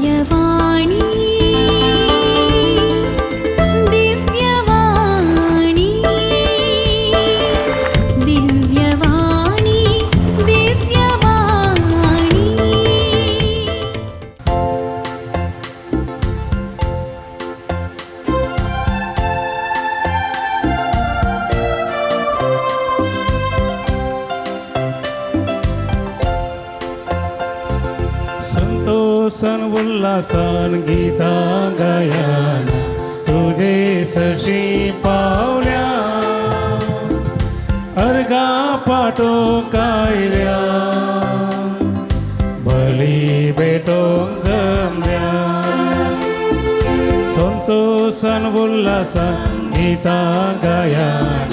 दिव्यवाणी दिव्यवाणी दिव्यवाणी दिव्यवाणी। संतोषान उल्हासान गीतां गायन तुजे सशी पावल्या अर्गा पाटो कायल्या बली भेटोंक जमल्या संतोषान उल्हासान गीतां गायन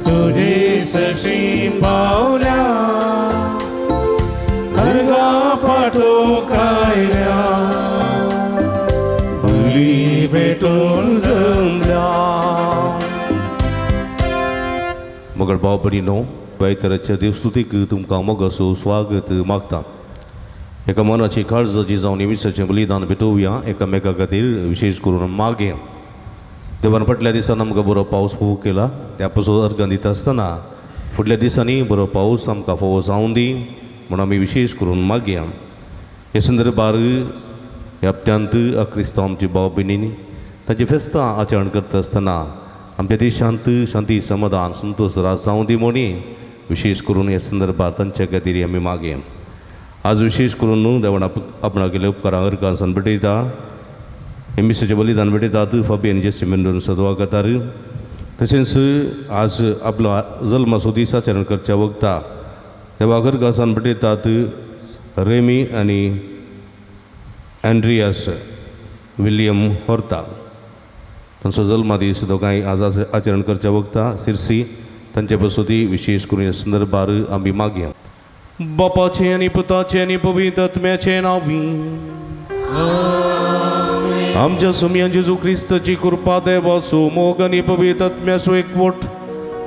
तुजे सशी पावल्या अर्गा पाटो कायल्या बली भेटून जमल्या। मगळ भाव भयणीनो, आयताराच्या देवस्तुतीक तुमकां मोगासो स्वागत मागता। एका मनाची काळजाची जावन विसाचें बलिदान भेटोवया एकामेका खातीर, विशेश करून मागें। देवान फाटल्या दिसान आमकां बरो पावस फावो केला, त्या पासून अर्गां दिता आसतना फुडल्या दिसांनी बरो पावस आमकां फावो जावं दी म्हूण आमी विशेश करून मागया। हे संदर्भार ह्या हप्त्यांत क्रिस्तांव आमची भाव भयणींनी तांची फेस्तां आचरण करता आसतना आमच्या देशांत शांती समाधान संतोश राज जावं दी म्हूण विशेश करून ह्या संदर्भार तांच्या खातीर आमी मागया। आज विशेष करून न्हू देवान आपणाक केल्ल्या उपकारां अर्गां सान भेटयता। हे मिसाचें बलिदान भेटयतात फाबियन जेसी मेंडोन सदवा कतार। तशेंच आज आपलो जल्माचो दीस आचरण करच्या वखता देवाक अर्गां सान भेटयतात रेमी आनी एंड्रियास विल्यम होर्ता। तांचो जल्मदीस दोगांय आज आचरण करच्या वखता सिरसी तांचे बसोती विशेष करून ह्या संदर्भार आमी मागया। बापाचें आनी पुताचें आनी पवित्र आत्म्याचें नांवी आमच्या सोमया जेजू क्रिस्ताची कृपा, देवाचो मोग आनी पवित्र आत्म्याचो एकवट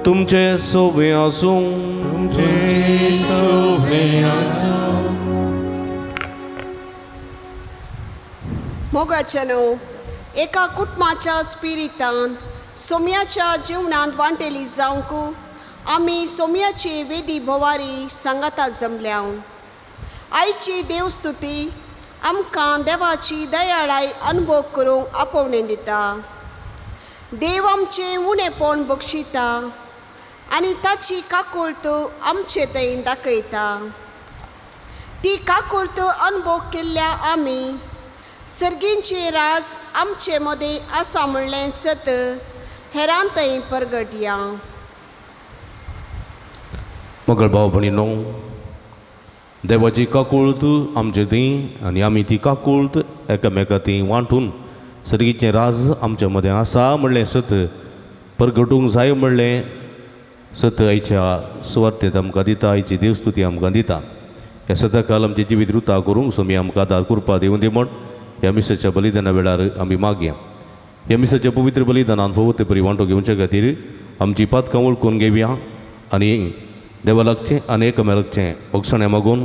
तुमचे सोबे आसूं। तुमचे सोबे आसूं। मोगाच्यानो, एका कुटुंबाच्या स्पिरितान सोम्याच्या जिवनांत वांटेली जावंक आमी सोम्याची वेदी भोवारी सांगाता जमल्या। आयची देवस्तुती आमकां देवाची दयाळाय अनुभव करूंक आपोवणें दिता। देव आमचें उणेपण बक्षिता आनी ताची काकुळट आमचे थंय दाखयता। ती काकुळट अनुभव केल्ल्या आमी सर्गींचे राज आमचे मदें आसा म्हणलें सत हेरां थंय परगटया। मगळ भाव भयणीनो, देवाची काकुळट आमचे थंय आनी आमी ती काकुळट एकामेका थंय वांटून सर्गीचें राज आमच्या मदें आसा म्हणलें सत परगटूंक जाय म्हणलें सत आयच्या सुवार्तेंत आमकां दिता। आयची देवस्तुती आमकां दिता। ह्या सदाकाल आमचें जिवीत रुता करूंक स्वामी आमकां आदार कृपा दिवं दी म्हण ह्या मिसाच्या बलिदाना वेळार आमी मागया। ह्या मिसाच्या पवित्र बलिदानान फावो ते परी वांटो घेवच्या खातीर आमची पातकां वळखून घेवया आनी देवा लागचें आनी एकामेका लागचें भोगसणें मागून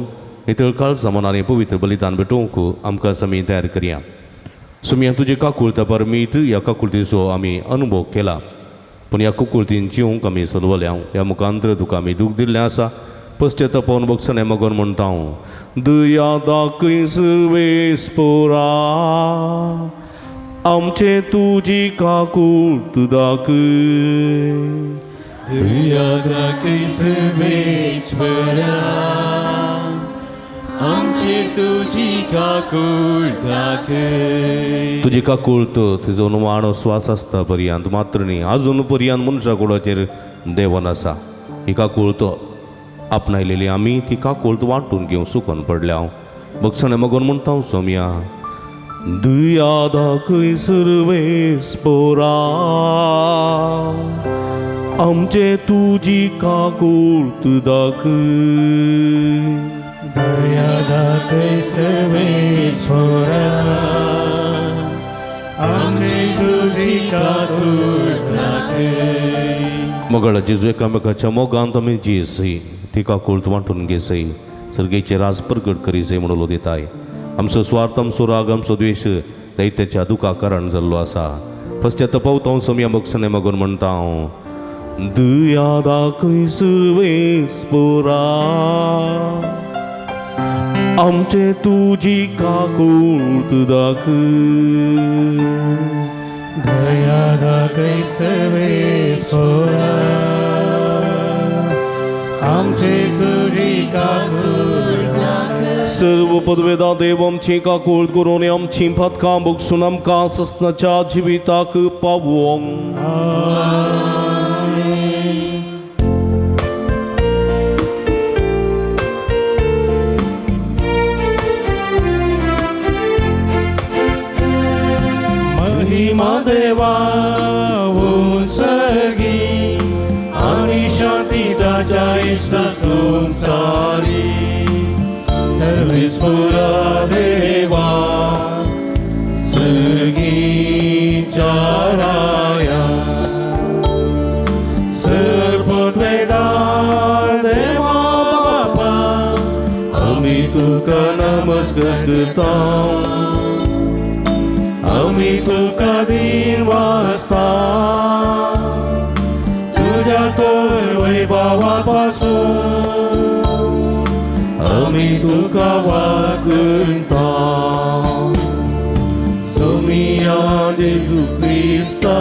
नितळ काळजां मनान पवित्र बलिदान भेटोवंक आमकां स्वामी तयार करया। स्वामी तुजी काकुळता परमीत ह्या काकुळतीचो आमी अनुभव केला, पूण ह्या काकुळतीन जिवंक आमी सलवल्या। ह्या मुखांतर तुका आमी दूख दिल्लें आसा। पश्चातापावन भोगसणें मागून म्हणटा हांव, दया दाखय सर्वेस्पोरा आमचे तुजी काकुळट दाखय। दया दाखय सर्वेस्पोरा आमचे तुजी काकुळट दाखय। तुजी काकुळट तुजो निमाणो स्वास आसता पर्यंत मात्र न्ही आजून पर्यंत मनशा कुडाचेर देवन आसा। ही काकुळट आपणायलेली आमी ती काकुळट वांटून घेवंक सुकोन पडल्या हांव। भगसणें मागून म्हणटा हांव सोमया, दया दाखय सर्वेस्पोरा आमचे तुजी काकुळट दाखय। दया दाखय सर्वेस्पोरा आमचे तुजी काकुळट दाखय। मगळ जेजू एकामेकाच्या मोगान आमी जियेसय ती काकुळट वांटून घेसय सर्गेचे राज प्रगट करीसय म्हणून दिताय। आमचो स्वार्थ, आमचो राग, आमचो द्वेश दैत्याच्या दुखा कारण जाल्लो आसा. पश्चाताप हांव सोमया बक्षणे मागून म्हणटा हांव, दया दाखय सर्वेस्पोरा, आमचे तुजी काकूट दाखय. दया दाखय सर्वेस्पोरा, आमचे तुजी काकूट दाखय. सर्व पदवेदा देव आमची काकूट करून आमची पातकां बगसून आमकां ससनाच्या जिविताक पावोवंक. महिमा देवा उत्सर्गी आणि शांती ताच्या इश्टा संसारी. सर्वेस्पोरा देवा सर्गीच्या राया, सर्वपदवेदार देवा बापा, आमी तुका नमस्कार करता, आमी तुका दीन वाचता, तुज्या तर वैभवा पासून आमी तुका वागता. सोमिया जेजू क्रिस्ता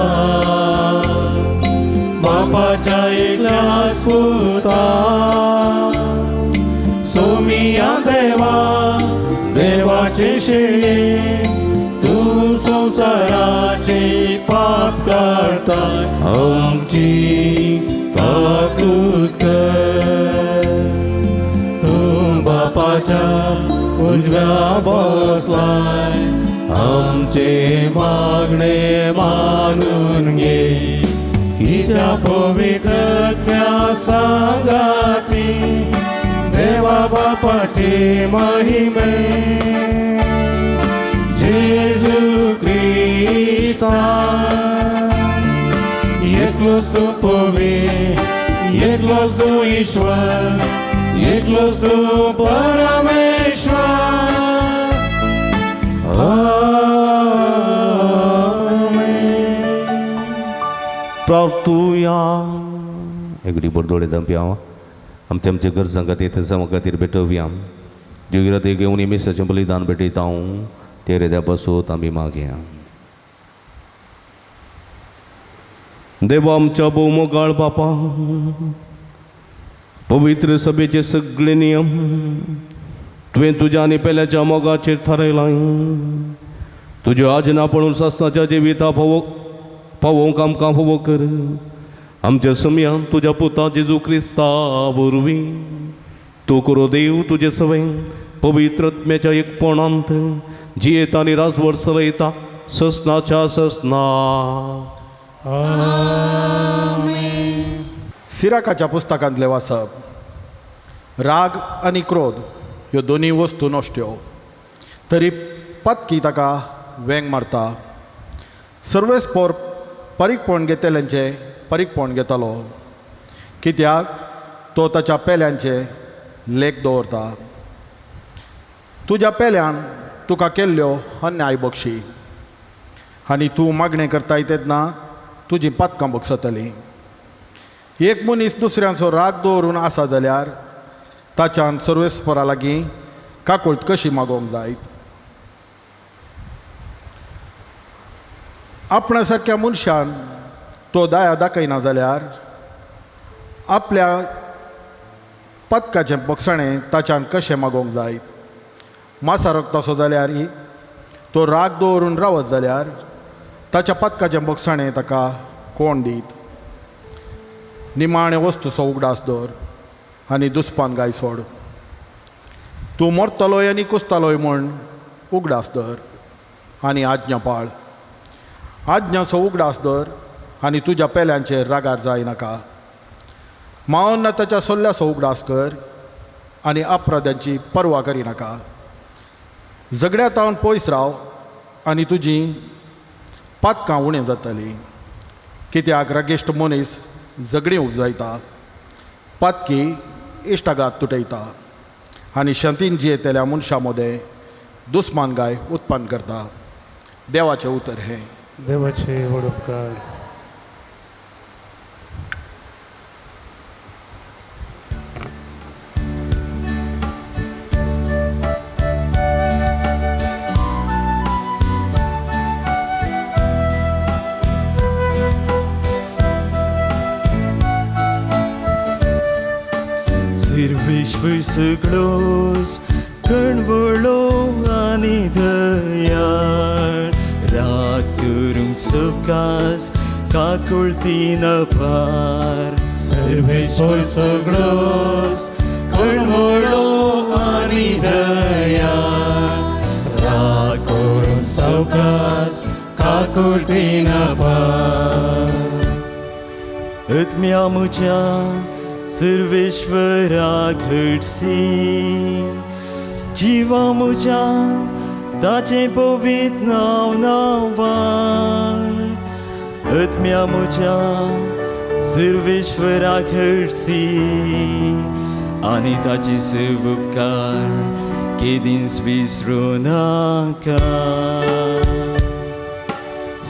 बापाच्या एकल्याच पुता, सोमिया देवा देवाचे शेळे, तूं संवसाराचे पाप काडता, आमची काकूट कर. तूं बापाच्या उजव्या बसलाय, आमचे मागणे मानून घे. कित्या पवित्रत्म्या सांगाती देवा बापाचे महिमे, जेजू क्रिस्ता एकलोच तूं पवित्र, एकलोच तूं ईश्वर, एकलोच तूं परमेश्वर. आमेन. प्रार्थुया. एगडी बरदोडे दंपी हांव आमच्या आमच्या गरजां खातीर थंयसर खातीर भेटोवया. ज्यो घेवन मिसाचें बलिदान भेटयता हांव ते रेद्या बसोत आमी मागया. देवा आमच्या भोवमोगाळ बापा, पवित्र सभेचे सगळे नियम तुवें तुज्या आनी पेल्याच्या मोगाचेर थारायलां. तुज्यो आजना पळोवन सासनाच्या जिविता पावोवंक आमकां फावो कर. आमच्या समयान तुज्या पुता जेजू क्रिस्ता वरवीं तूं करो देव तुजे सवय पवित्र आत्म्याच्या एकपणांत जियेता आनी राजवट चलयता ससनाच्या ससना. सिराकाच्या पुस्तकांतलें वाचप. राग आनी क्रोध ह्यो दोनूय वस्तू नश्ट्यो, तरी पातकी ताका वेंग मारता. सर्वेस्पोर परीकपण घेतल्यांचें परीकपण घेतालो, कित्याक तो ताच्या पेल्यांचें लेख दवरता. तुज्या पेल्यान तुका केल्ल्यो अन्याय बक्षी, आनी तूं मागणें करताय तेन्ना तुजीं पातकां बक्षतलीं. एक मनीस दुसऱ्यांचो राग दवरून आसा जाल्यार ताच्यान सर्वेस्परा लागीं काकूळट कशी मागोवंक जायत? आपणा सारक्या मनशान तो दया दाखयना जाल्यार आपल्या पदकाचें बक्षणें ताच्यान कशें मागोवंक जायत? मासा रगतासो जाल्यार तो राग दवरून रावत जाल्यार ताच्या पदकाचें बक्षणें ताका कोण दीत? निमाणे वस्तूचो उगडास दवर आनी दुस्पान गाय सोड. तूं मरतलोय आनी कुसतलोय म्हूण उगडास दर आनी आज्ञा पाळ. आज्ञाचो उगडास दर आनी तुज्या पेल्यांचेर रागार जायनाका. मावन ताच्या सोल्ल्याचो उगडास कर आनी अपराध्यांची पर्वा करिनाका. झगड्या तावन पयस राव आनी तुजी पातकां उणें जातलीं. कित्याक रागेश्ट मनीस झगडीं उपजायता, पातकी इश्टागात तुटयता आनी शांतीन जियेतल्या मनशां मदें दुस्मान गाय उत्पन्न करता. देवाचें उतर हें. देवाचे व्हड उपकार. सर्वेश्वर सगळोस कणवळो आनी दयाळ राग करूंक सवकास काकुळतीन अपार. सर्वेश्वर सगळोस कणवळो आनी दयाळ राग करूंक सवकास काकुळतीन अपार. आत्म्या म्हज्या सर्वेश्वरा घडसी जिवा म्हज्या ताचें पवित्र नांव नांवान. आत्म्या म्हज्या सर्वेश्वरा घडसी आनी ताचे सर्व उपकार केदींच विसरूं नाका.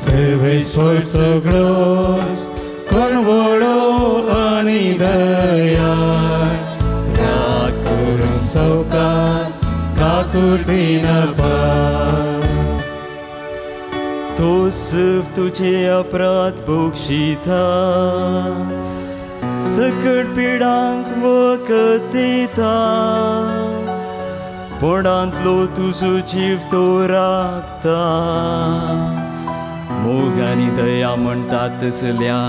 सर्वेश्वर सगळोस कणवळो आनी दयाळ राग करूंक सवकास काकुळतीन अपार. तो सर्व तुजे अपराध बक्षिता सकट पिडांक वखद दिता पोंडांतलो तुजो जीव तो राखता. मोग आनी दया म्हणटात तसल्या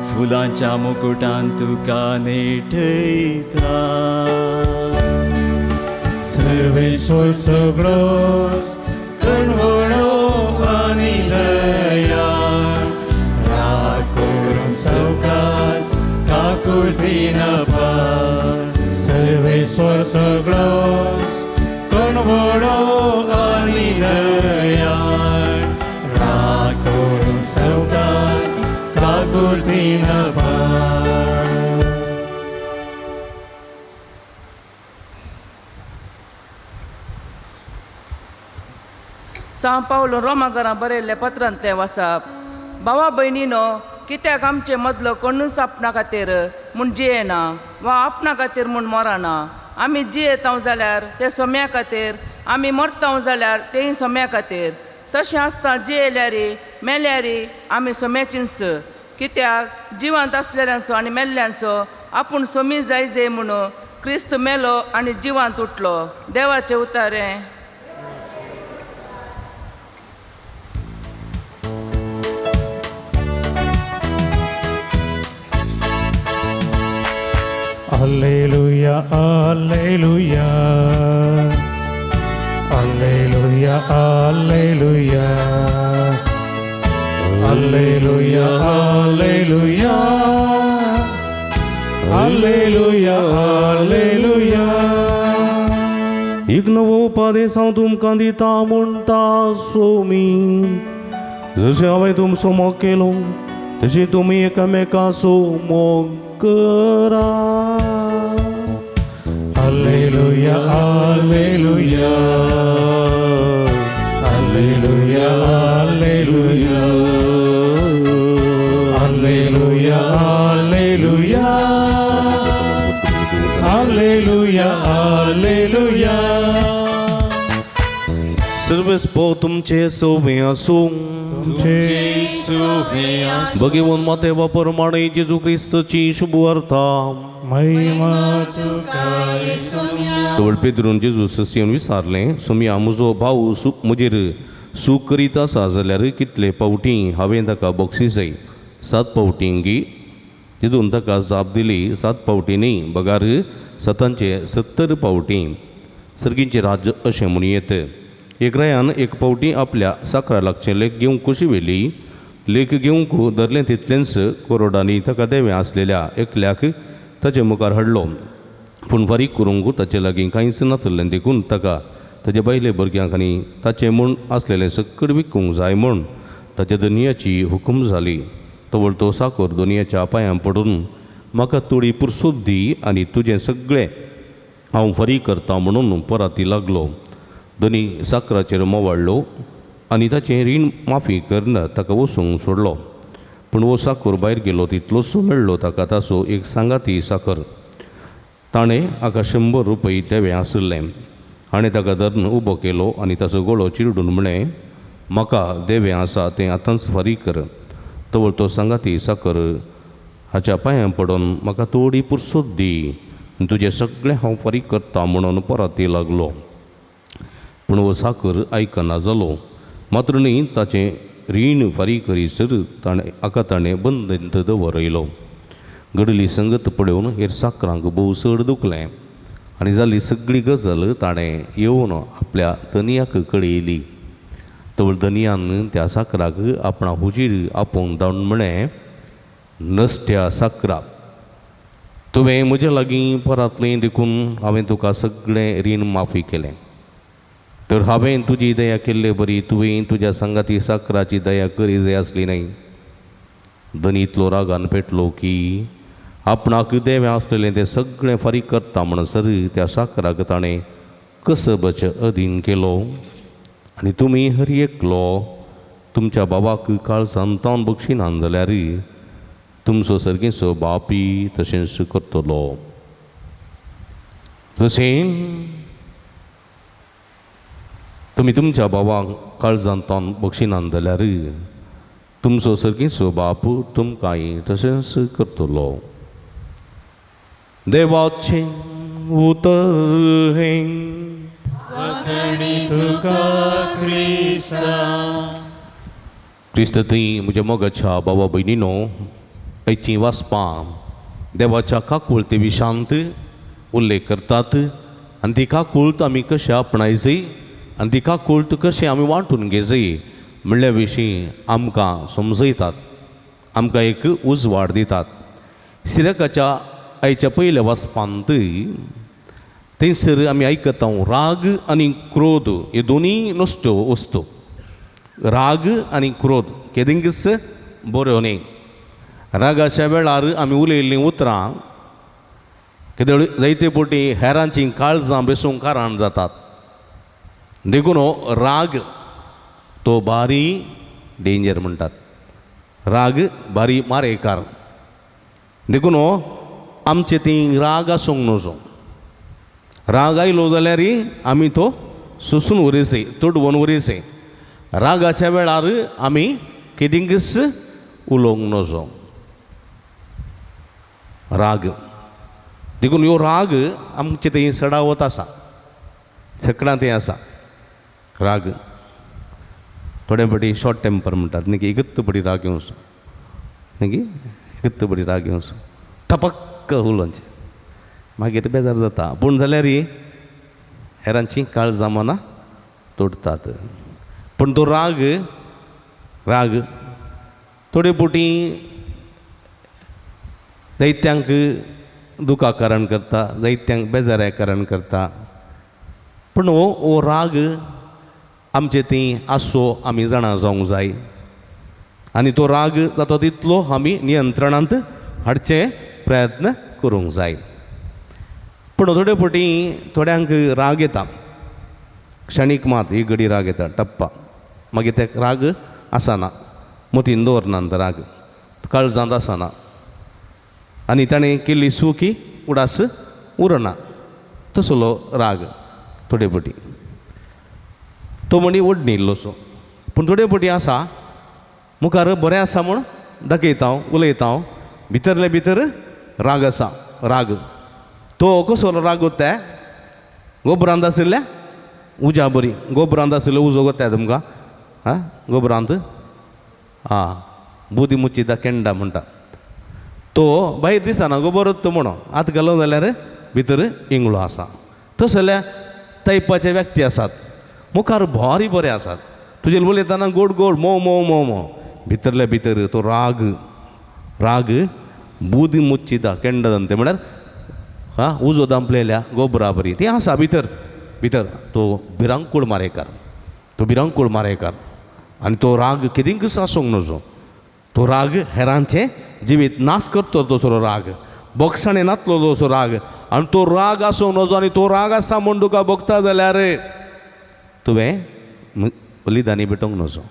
फुलांच्या मुकुटान तुका नेठयता. सर्वेश्वर सगळोस कणवळो आनी दयाळ राग करूंक सवकास काकुळतीन अपार. सर्वेश्वर सगळोस कणवळो आनी दयाळ राग करूंक सवकास काकुळतीन अपार. सांव पावलो रोमा घरां बरयल्लें पत्रांत तें वाचप. भावा भयणीनो, कित्याक आमचे मदलो कोणूच आपणा खातीर म्हूण जियेना वा आपणा खातीर म्हूण मरना. आमी जियेताव जाल्यार ते सोम्या खातीर, आमी मरताव जाल्यार तेय सोम्या खातीर. तशें आसता जियेल्यारी मेल्यारी आमी सोम्याचींच. कित्याक जिवांत आसलेल्यांचो आनी मेल्ल्यांचो आपूण सोमी जाय जे म्हणून क्रिस्त मेलो आनी जिवांत उठलो. देवाचें उतारें. Alleluia, alleluia, alleluia, alleluia, alleluia, alleluia, alleluia, alleluia. एक नवो उपदेश हांव तुमकां दिता म्हणटा सोमी, जशें हांवें तुमचो मोग केलो तशें तुमी एकामेकाचो मोग करा. Alleluia, alleluia, alleluia, alleluia, alleluia, alleluia, alleluia, alleluia. Sarves पो तुमचे सोवे आसूं. भगवंत माते प्रमाणे जेजू क्रिस्तची शुभ वार्ता. महिमा तुका तवळ पेद्रून जेजू सस्यन विचारलें, सोमया म्हजो भाव म्हजेर सूख करीत आसा जाल्यार कितले पावटी हांवें ताका बक्षीसय? 7 पावटी गी? जेजून ताका जाप दिली, 7 पावटी न्ही, बगार 7 70 पावटी. सर्गींचें राज्य अशें म्हणयेत. एक रायान एक पावटी आपल्या साकरा लागचें लेख घेवंक कशी व्हेली. लेख घेवंक धरलें तितलेंच कोरोडांनी ताका देवें आसलेल्या एकल्याक ताचे मुखार हाडलो. पूण फारीक करूंक ताचे लागीं कांयच नातलें देखून ताका ताजे बायले भुरग्यांक आनी ताचें म्हूण आसलेलें सकड विकूंक जाय म्हूण ताच्या दनयाची हुकूम जाली. तवळ तो साकर दोनयाच्या पांयां पडून म्हाका थोडी पुरसोत दी आनी तुजें सगळें हांव फारीक करता म्हणून पराती लागलो. धनी साकराचेर मोवाडलो आनी ताचें रीण माफी करन ताका वचूंक सोडलो. पूण हो साकर भायर गेलो तितलोच मेळ्ळो ताका ताचो एक सांगाती साकर. ताणें हाका 100 रुपये देवें आशिल्लें. हाणें ताका धरून उबो केलो आनी ताचो गळो चिरडून म्हळें, म्हाका देवें आसा तें आतांच फारीक कर. तवळ तो सांगाती साकर हाच्या पांयां पडून म्हाका थोडी पुरसोत दी आनी तुजें सगळें हांव फारीक करता म्हणून परती लागलो. पूण हो साकर आयकना जालो. मात्र न्ही ताचें रीण फारीक करीसर ताणें हाका ताणें बंदींत दवरयलो. घडली संगत पळोवन हेर साकरांक भोव चड दुखलें आनी जाल्ली सगळी गजाल ताणें येवन आपल्या धनयाक कळयली. तवळ धनयान त्या साकराक आपणा हुजीर आपोवन धाडून म्हळें, नसत्या साकरा, तुवें म्हजे लागीं परतलें देखून हांवें तुका सगळें रीण माफी केलें. तर हांवें तुजी दया केल्ले बरी तुवें तुज्या सांगाती साकराची दया करी जाय आसली न्हय. धनी इतलो रागान पेटलो की आपणाक देवें आसलेलें तें सगळें फारीक करता म्हणसर त्या साकराक ताणें कसबचे अधीन केलो. आनी तुमी हर एकलो तुमच्या बाबाक काळजान तावन बक्षिनान जाल्यार तुमचो सर्गेचो बापी तशेंच करतलो. जशें तुमी तुमच्या बाबाक काळजान तावन बक्षिनान जाल्यार तुमचो सर्गेचो बाप तुमकांय तशेंच करतलो. देवाचें उतर हें. क्रिस्त थंय म्हज्या मोगाच्या बाबा भयणीनो, आयचीं वाचपां देवाच्या काकुळते विशांत उल्लेख करतात आनी ती काकुळत आमी कशें आपणायची आनी ती काकुळत कशें आमी वांटून घेजय म्हणल्या विशीं आमकां समजयतात, आमकां एक उजवाड दितात. सिरकाच्या आयच्या पयल्या वाचपांत थंयसर आमी आयकता राग आनी क्रोध हे दोनूय नश्ट्यो वस्तू. राग आनी क्रोध केदिंगच बऱ्यो न्ही. रागाच्या वेळार आमी उलयल्लीं उतरां केदळ जायते फावटी हेरांचीं काळजां बेसूंक कारण जातात. देखून हो राग तो भारी डेंजर म्हणटात. राग भारी मारेकार. देखून हो आमचे ती राग आसूंक नजो. राग आयलो जाल्यार आमी तो सोसून उरयसे, तोडवून उरयसे. रागाच्या वेळार आमी कितेंकच उलोवंक नजो. राग देखून ह्यो राग आमचे थंय सडावत आसा, सगळ्यां थंय आसा राग. थोडे फावटी शॉर्ट टेम्पर म्हणटात न्ही की एकच पटी राग येवचो न्ही की एकच पटी राग येवचो थपक्क उलोवचें, मागीर बेजार जाता. पूण जाल्यार हेरांची काळजां मनां तोडटात. पूण तो राग राग थोडे फावटी जायत्यांक दुखा कारण करता, जायत्यांक बेजाऱ्या कारण करता. पूण हो राग आमचे थंय आसचो आमी जाणा जावंक जाय आनी तो राग जाता तितलो आमी नियंत्रणांत हाडचे प्रयत्न करूंक जाय. पूण थोडे फावटी थोड्यांक राग येता, क्षणीक मात ही घडी राग येता टप्पा, मागीर ते राग आसना, मतीन दवरना तो राग, काळजांत आसना आनी ताणें केल्ली चुकी उडास उरना. तसलो राग थोडे फावटी तो म्हणी ओडणी इल्लोसो. पूण थोडे फावटी आसा मुखार बरें आसा म्हूण दाखयता हांव, उलयता हांव, भितरले भितर राग आसा. राग तो कसो राग वता गोबरांत आशिल्ल्या उज्या बरी. गोबरांत आशिल्लो उजो वता तुमकां आं गोबरांत आं बुदी मुचिता केंडा म्हणटा तो भायर दिसना गोबरच तो म्हणो हात घालो जाल्यार भितर इंगळो आसा. तसल्या टायपाचे व्यक्ती आसात मुखार भारी बरे आसात, तुजेर उलयतना गोड गोड मोव मोव मोव मोव, भितरल्या भितर तो राग राग बुदी मुचिता केंडा दंते म्हळ्यार आं उजो दांपलेल्या गोबरा बरी ती आसा भितर भितर. तो भिरांकूळ मारेकार, तो भिरांकूळ मारेकार आनी तो राग कितेंकच आसूंक नजो. तो राग हेरांचें जिवीत नाश करतो तसलो राग, बोगसाणे नातलो तसो राग. आनी तो राग आसूंक नजो आनी तो राग आसा म्हूण तुका भोगता जाल्यार तुवें बलिदानी भेटोवंक नजो,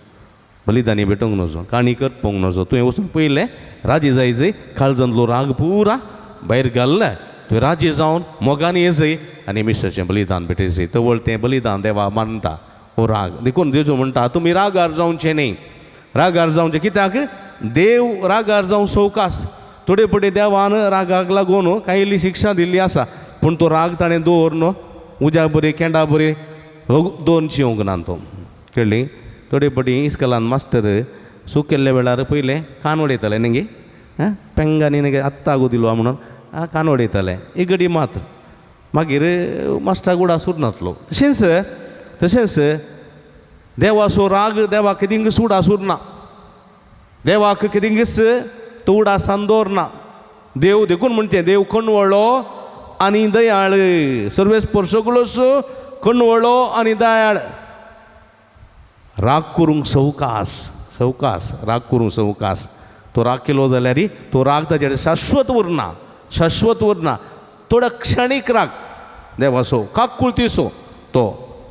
बलिदानी भेटोवंक नजो, काणी करपोंक नजो. तुवें वचून पयलें राजी जाय जय, काळजांतलो राग पुरा भायर घाल्ले, तुवें राजी जावन मोगान येजय आनी मिश्राचें बलिदान भेटयजय. तवळ तें बलिदान देवा मानता हो राग. देखून जेजू म्हणटा तुमी रागार जावचें न्ही, रागार जावचें कित्याक देव रागार जावं सवकास. थोडे फुडें देवान रागाक लागून कांय इल्ली शिक्षा दिल्ली आसा, पूण तो राग ताणें दवर न्हू उज्या बरी केंडा बरी दोन चिवंक ना तो. कळ्ळी? थोडे फावटी इस्कॉलान मास्टर चूक केल्ल्या वेळार पयलें कान उडयताले न्ही गे, आं पेंगांनी न्ही गे आत्तां आगो दिलो म्हणून आं कान उडयताले एक घडी मात्र, मागीर मास्टराक उडास उरनातलो. तशेंच तशेंच देवाचो राग देवाक केदींकच उडास उरना, देवाक केदींकच तो उडासान दवरना. देव देखून म्हणचें देव कणवळो आनी दयाळ, सर्वेस्पर सगळोच कणवळो आनी दयाळ. राग करूंक सवकास, सवकास राग करूंक सवकास. तो राग केलो जाल्यार तो राग ताजेर शाश्वत उरना, शाश्वत उरना. थोडो क्षणीक राग देवाचो काकुळतीचो, तो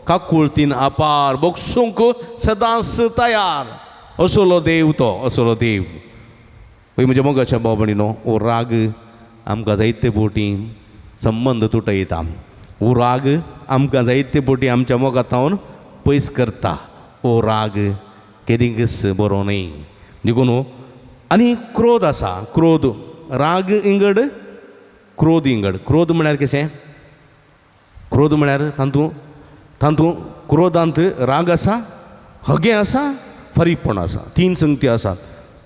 काकुळतीन अपार बोगसूंक सदांच तयार असलो देव तो, असलो देव. हय म्हज्या मोगाच्या भाव भयणीनो, हो राग आमकां जायते फावटी संबंद तुटयता, हो राग आमकां जायते फावटी आमच्या मोगातावन पयस करता. हो राग केदींकच बरो न्हय. देखून आनी क्रोध आसा, क्रोध राग इंगड क्रोध इंगड. क्रोध म्हळ्यार कशें? क्रोध म्हळ्यार तातूंत तातूंत क्रोधांत राग आसा, हगें आसा, फारीकपण आसा, तीन संगती आसात.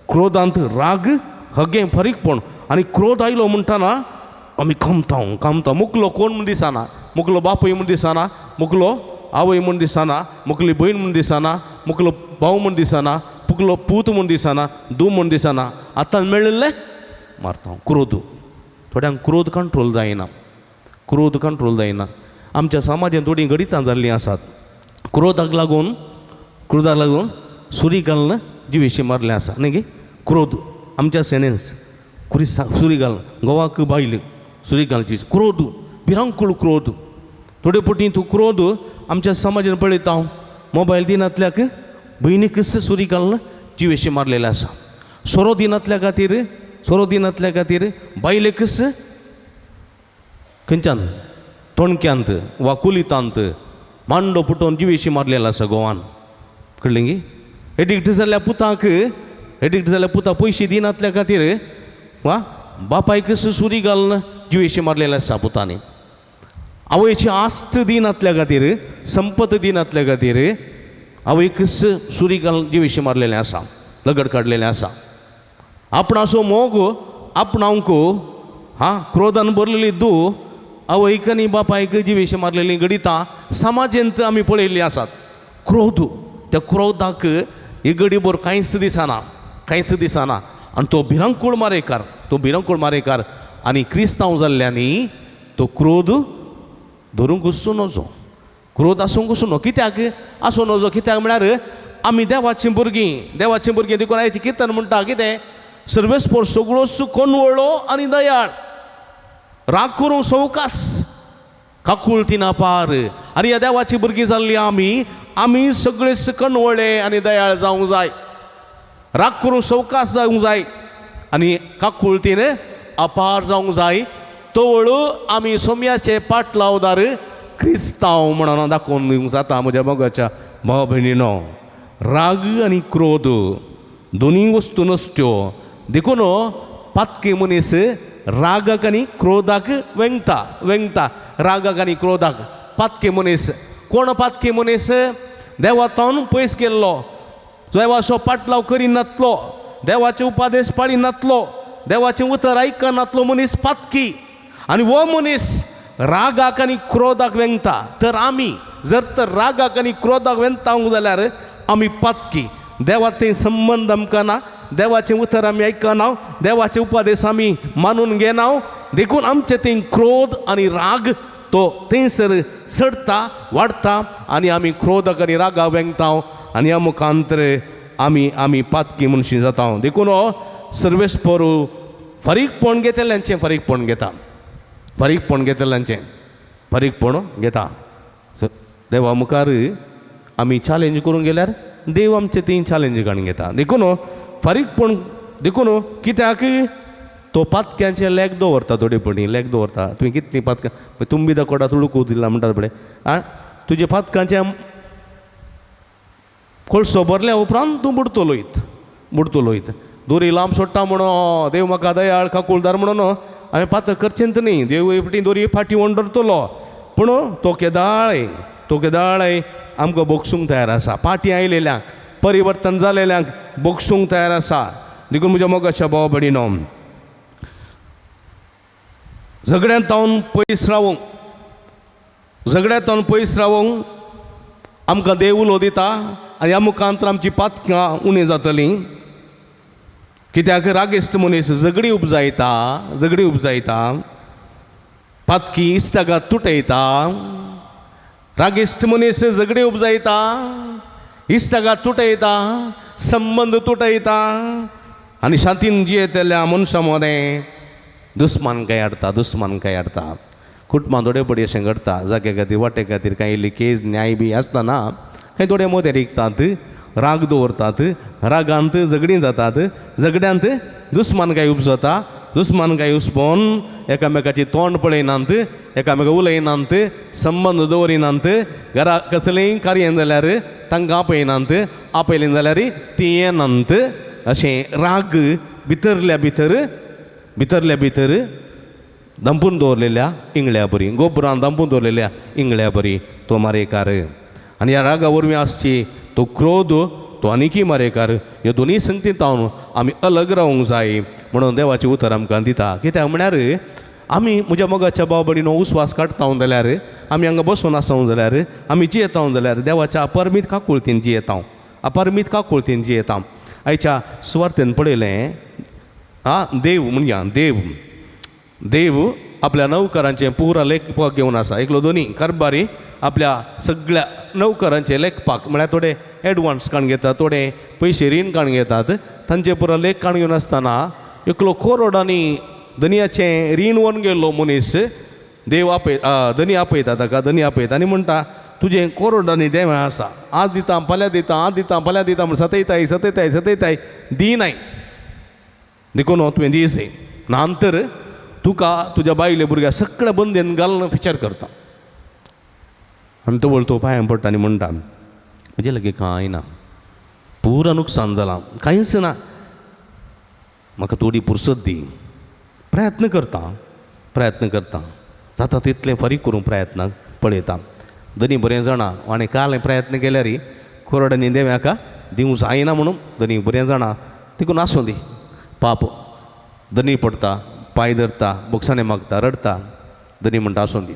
क्रोधांत राग, हगें, फारीकपण. आनी क्रोध आयलो म्हणटना आमी कमता कमता, मुकलो कोण म्हूण दिसना, मुकलो बापूय म्हूण दिसना, मुकलो आवय म्हूण दिसना, मुकली भयण म्हूण दिसना, मुकलो भाव म्हूण दिसना, मुकलो पूत म्हूण दिसना, धूव म्हूण दिसना, आतां मेळिल्लें मारता. क्रोध थोड्यांक क्रोध कंट्रोल जायना, क्रोध कंट्रोल जायना. आमच्या समाजांत थोडीं घडितां जाल्लीं आसात. क्रोधाक लागून, क्रोधाक लागून सुरी घालून जिवेशी मारलें आसा न्ही गे. क्रोध आमच्या सेणेंस कुरी सुरी घालून गोवाक बायल सुरी घालची, क्रोध भिरांकूळ क्रोध. थोडे फावटी तूं क्रोध आमच्या समाजान पळयता हांव, मोबायल दिनातल्याक भयणीकच सुरी घालून जिवेशी मारलेलें आसा. सोरो दिनातल्या खातीर, सोरो दिनातल्या खातीर बायलेकच खंयच्यान तोणक्यांत वा कुलितांत मांडो पुटोवन जिवेशी मारलेलो आसा गोवान. कळ्ळें गी? एडिक्ट जाल्ल्या पुताक, एडिक्ट जाल्ल्या पुता पयशे दिनातल्या खातीर वा बापायकच सुरी घालून जिवेशी मारलेलें आसा पुतांनी. आवयची आस्त दिनातल्या खातीर, संपत दिनातल्या खातीर आवयकच सुरी घालून जिवेशी मारलेलें आसा, लगड काडलेलें आसा. आपणाचो मोग आपणावंक हा क्रोधान भरलेली दू आवयक आनी बापायक जिवेशी मारलेली घडितां समाजेंत आमी पळयल्लीं आसात. क्रोध, त्या क्रोधाक ही घडीभर कांयच दिसना, कांयच दिसना. आनी तो भिरांकूळ मारेकार, तो भिरांकूळ मारेकार. आनी क्रिस्तांव जाल्ल्यांनी तो क्रोध धरूंक वचूं नजो, क्रोध आसूंक वचूं न्हू. कित्याक आसूं नजो? कित्याक म्हळ्यार आमी देवाचीं भुरगीं, देवाचीं भुरगीं. देखून आयचें किर्तन म्हणटा कितें? सर्वेस्पर सगळोच कोनवळो आनी दयाळ, राग करूंक सवकास, काकुळतीन अपार. आनी ह्या देवाची भुरगीं जाल्लीं आमी, आमी सगळे कणवळे आनी दयाळ जावंक जाय, राग करूंक सवकास जावंक जाय आनी काकुळतीन अपार जावंक जाय. तवळ आमी सोम्याचे पाटलावदार क्रिस्तांव म्हणून दाखोवन दिवंक जाता. म्हज्या मोगाच्या भाव भयणीनो, राग आनी क्रोध दोनूय वस्तू नसत्यो. देखून पातकी मनीस रागाक आनी क्रोधाक वेंगता, वेंगता रागाक आनी क्रोधाक. पातकी मनीस कोण? पातकी मनीस देवातावन पयस केल्लो, देवाचो पाटलाव करिनातलो, देवाचे उपादेश पाळिनातलो, देवाचें उतर आयकनातलो मनीस पातकी. आनी हो मनीस रागाक आनी क्रोधाक वेंगता. तर आमी जर तर रागाक आनी क्रोधाक वेंगता जाल्यार आमी पातकी. देवा ते संबंद आमकां ना, देवाचें उतर आमी आयकना, देवाचे उपदेश आमी मानून घेना. देखून आमचे थंय क्रोध आनी राग तो थंयसर चडता, वाडटा आनी आमी क्रोधाक आनी रागाक वेंगता आनी ह्या मुखांतर आमी आमी पातकी मनशी जाता. देखून हो सर्वेस्पर फारीकपण घेतल्यांचें फारीकपण घेता, फारीकपण घेतल्यांचें फारीकपण घेता. देवा मुखार आमी चॅलेंज करूंक गेल्यार देव आमचे ती चॅलेंज काडून घेता. देखून फारीकपण, देखून कित्याक तो पातक्यांचे लेख दवरता, थोडे पणी लेख दवरता. तुवें कितलीं पातकां तुंबी दाकोडा तुडुकू दिला म्हणटात पळय, आं तुजे पातकांचे कोळसो भरल्या उपरांत तूं बुडतलोयत, बुडतलोयत. दोरी लांब सोडटा म्हणून देव म्हाका दयाळ काकुळदार म्हणून हांवें पातक करचेंच न्ही, देव एकटी दोरी फाटी ओंड धरतलो. पूण तो केदाळय, तो केदाळय आमकां बोगसूंक तयार आसा. पाटी आयलेल्यांक, परिवर्तन जालेल्यांक बोगसूंक तयार आसा. देखून म्हज्या मोगाच्या भाव भयणीनो, झगड्यांत तावन पयस रावूंक, झगड्यांत तावन पयस रावूंक आमकां देव उलो दिता आनी ह्या मुखांत आमची पातकां उणी जातलीं. कित्याक रागेस्त मनीस झगडी उपजायता, झगडी उपजायता, पातकी इस्तागात तुटयता. रागेस्त मनीस झगडी उपजायता, इस्तागात तुटयता, संबंद तुटयता आनी शांतीन जियेतल्या मनशां मदें दुस्मान काय हाडटा, दुस्मान काय हाडटा. कुटुंबां थोडे पडी अशें घडटा, जाग्या खातीर वाटे खातीर कांय इल्ली केस न्याय बी आसतना कांय थोडे मोदें रिगतात, राग दवरतात, रागांत झगडीं जातात, झगड्यांत दुस्मान काय उपजता, दुस्मान काय उसपोन एकामेकाची तोंड पळयनात, एकामेका उलयनात, संबंद दवरिनात. घरा कसलेंय कार्य जाल्यार तांकां आपयनात, आपयलें जाल्यार तीं येनात. अशें राग भितरल्या भितर, भितरल्या भितर दंपून दवरलेल्या इंगळ्या बरी, गोबरान दंपून दवरलेल्या इंगळ्या बरी तो मारेकार. आनी ह्या रागा वरवीं आसची तो क्रोध, तो आनीकय मारेकार. ह्यो दोनूय संगतींत तावन आमी अलग रावूंक जाय म्हणून देवाचें उतर आमकां दिता. कित्याक म्हळ्यार आमी म्हज्या मोगाच्या भाव भयणीनो उस्वास काडटा जाल्यार, आमी हांगा बसून आसा जाल्यार, आमी जियेता जाल्यार देवाच्या अपरमीत काकुळतीन जियेता, अपरमीत काकुळतीन जियेता. आयच्या सुवार्थेन पळयलें आं, देव म्हणजे देव, देव आपल्या नवकरांचें पुरा लेखपाक घेवन आसा. एकलो दोनी कारबारी आपल्या सगळ्या नवकरांचें लेखपाक म्हळ्यार थोडे एडवान्स काडून घेतात, थोडे पयशे रीण काडून घेतात, तांचे पुरा लेख काडून घेवन आसतना एकलो कोरोडांनी धनयाचें रीण व्हरून गेल्लो मनीस देव आपय धनी आपयता ताका, धनी आपयता आनी म्हणटा तुजें कोरोडांनी देवें आसा, आज दिता फाल्यां दिता, आज दिता फाल्यां दिता म्हण सतयताय सतयताय सतयताय दिनाय, देखून तुवें दीस नांतर तुका तुज्या बायले भुरग्या सगळ्या बंदेन घालून विचार करता. आनी तो वळतो पांयां पडटा आनी म्हणटा म्हजे लागीं कांय ना, पुरा नुकसान जालां, कांयच ना, म्हाका थोडी पुरसत दी, प्रयत्न करता, प्रयत्न करता, जाता तितलें फारीक करूंक प्रयत्न पळयता. धनी बरें जाणा आनी काल प्रयत्न केल्यार कोरडांनी देव्याका दिवंक जायना म्हणून धनी बरें जाणा, देखून आसूं दी. पाप धनी पडटा, पांय धरता, बोगसाणें मागता, रडटा. धनी म्हणटा आसूं दी,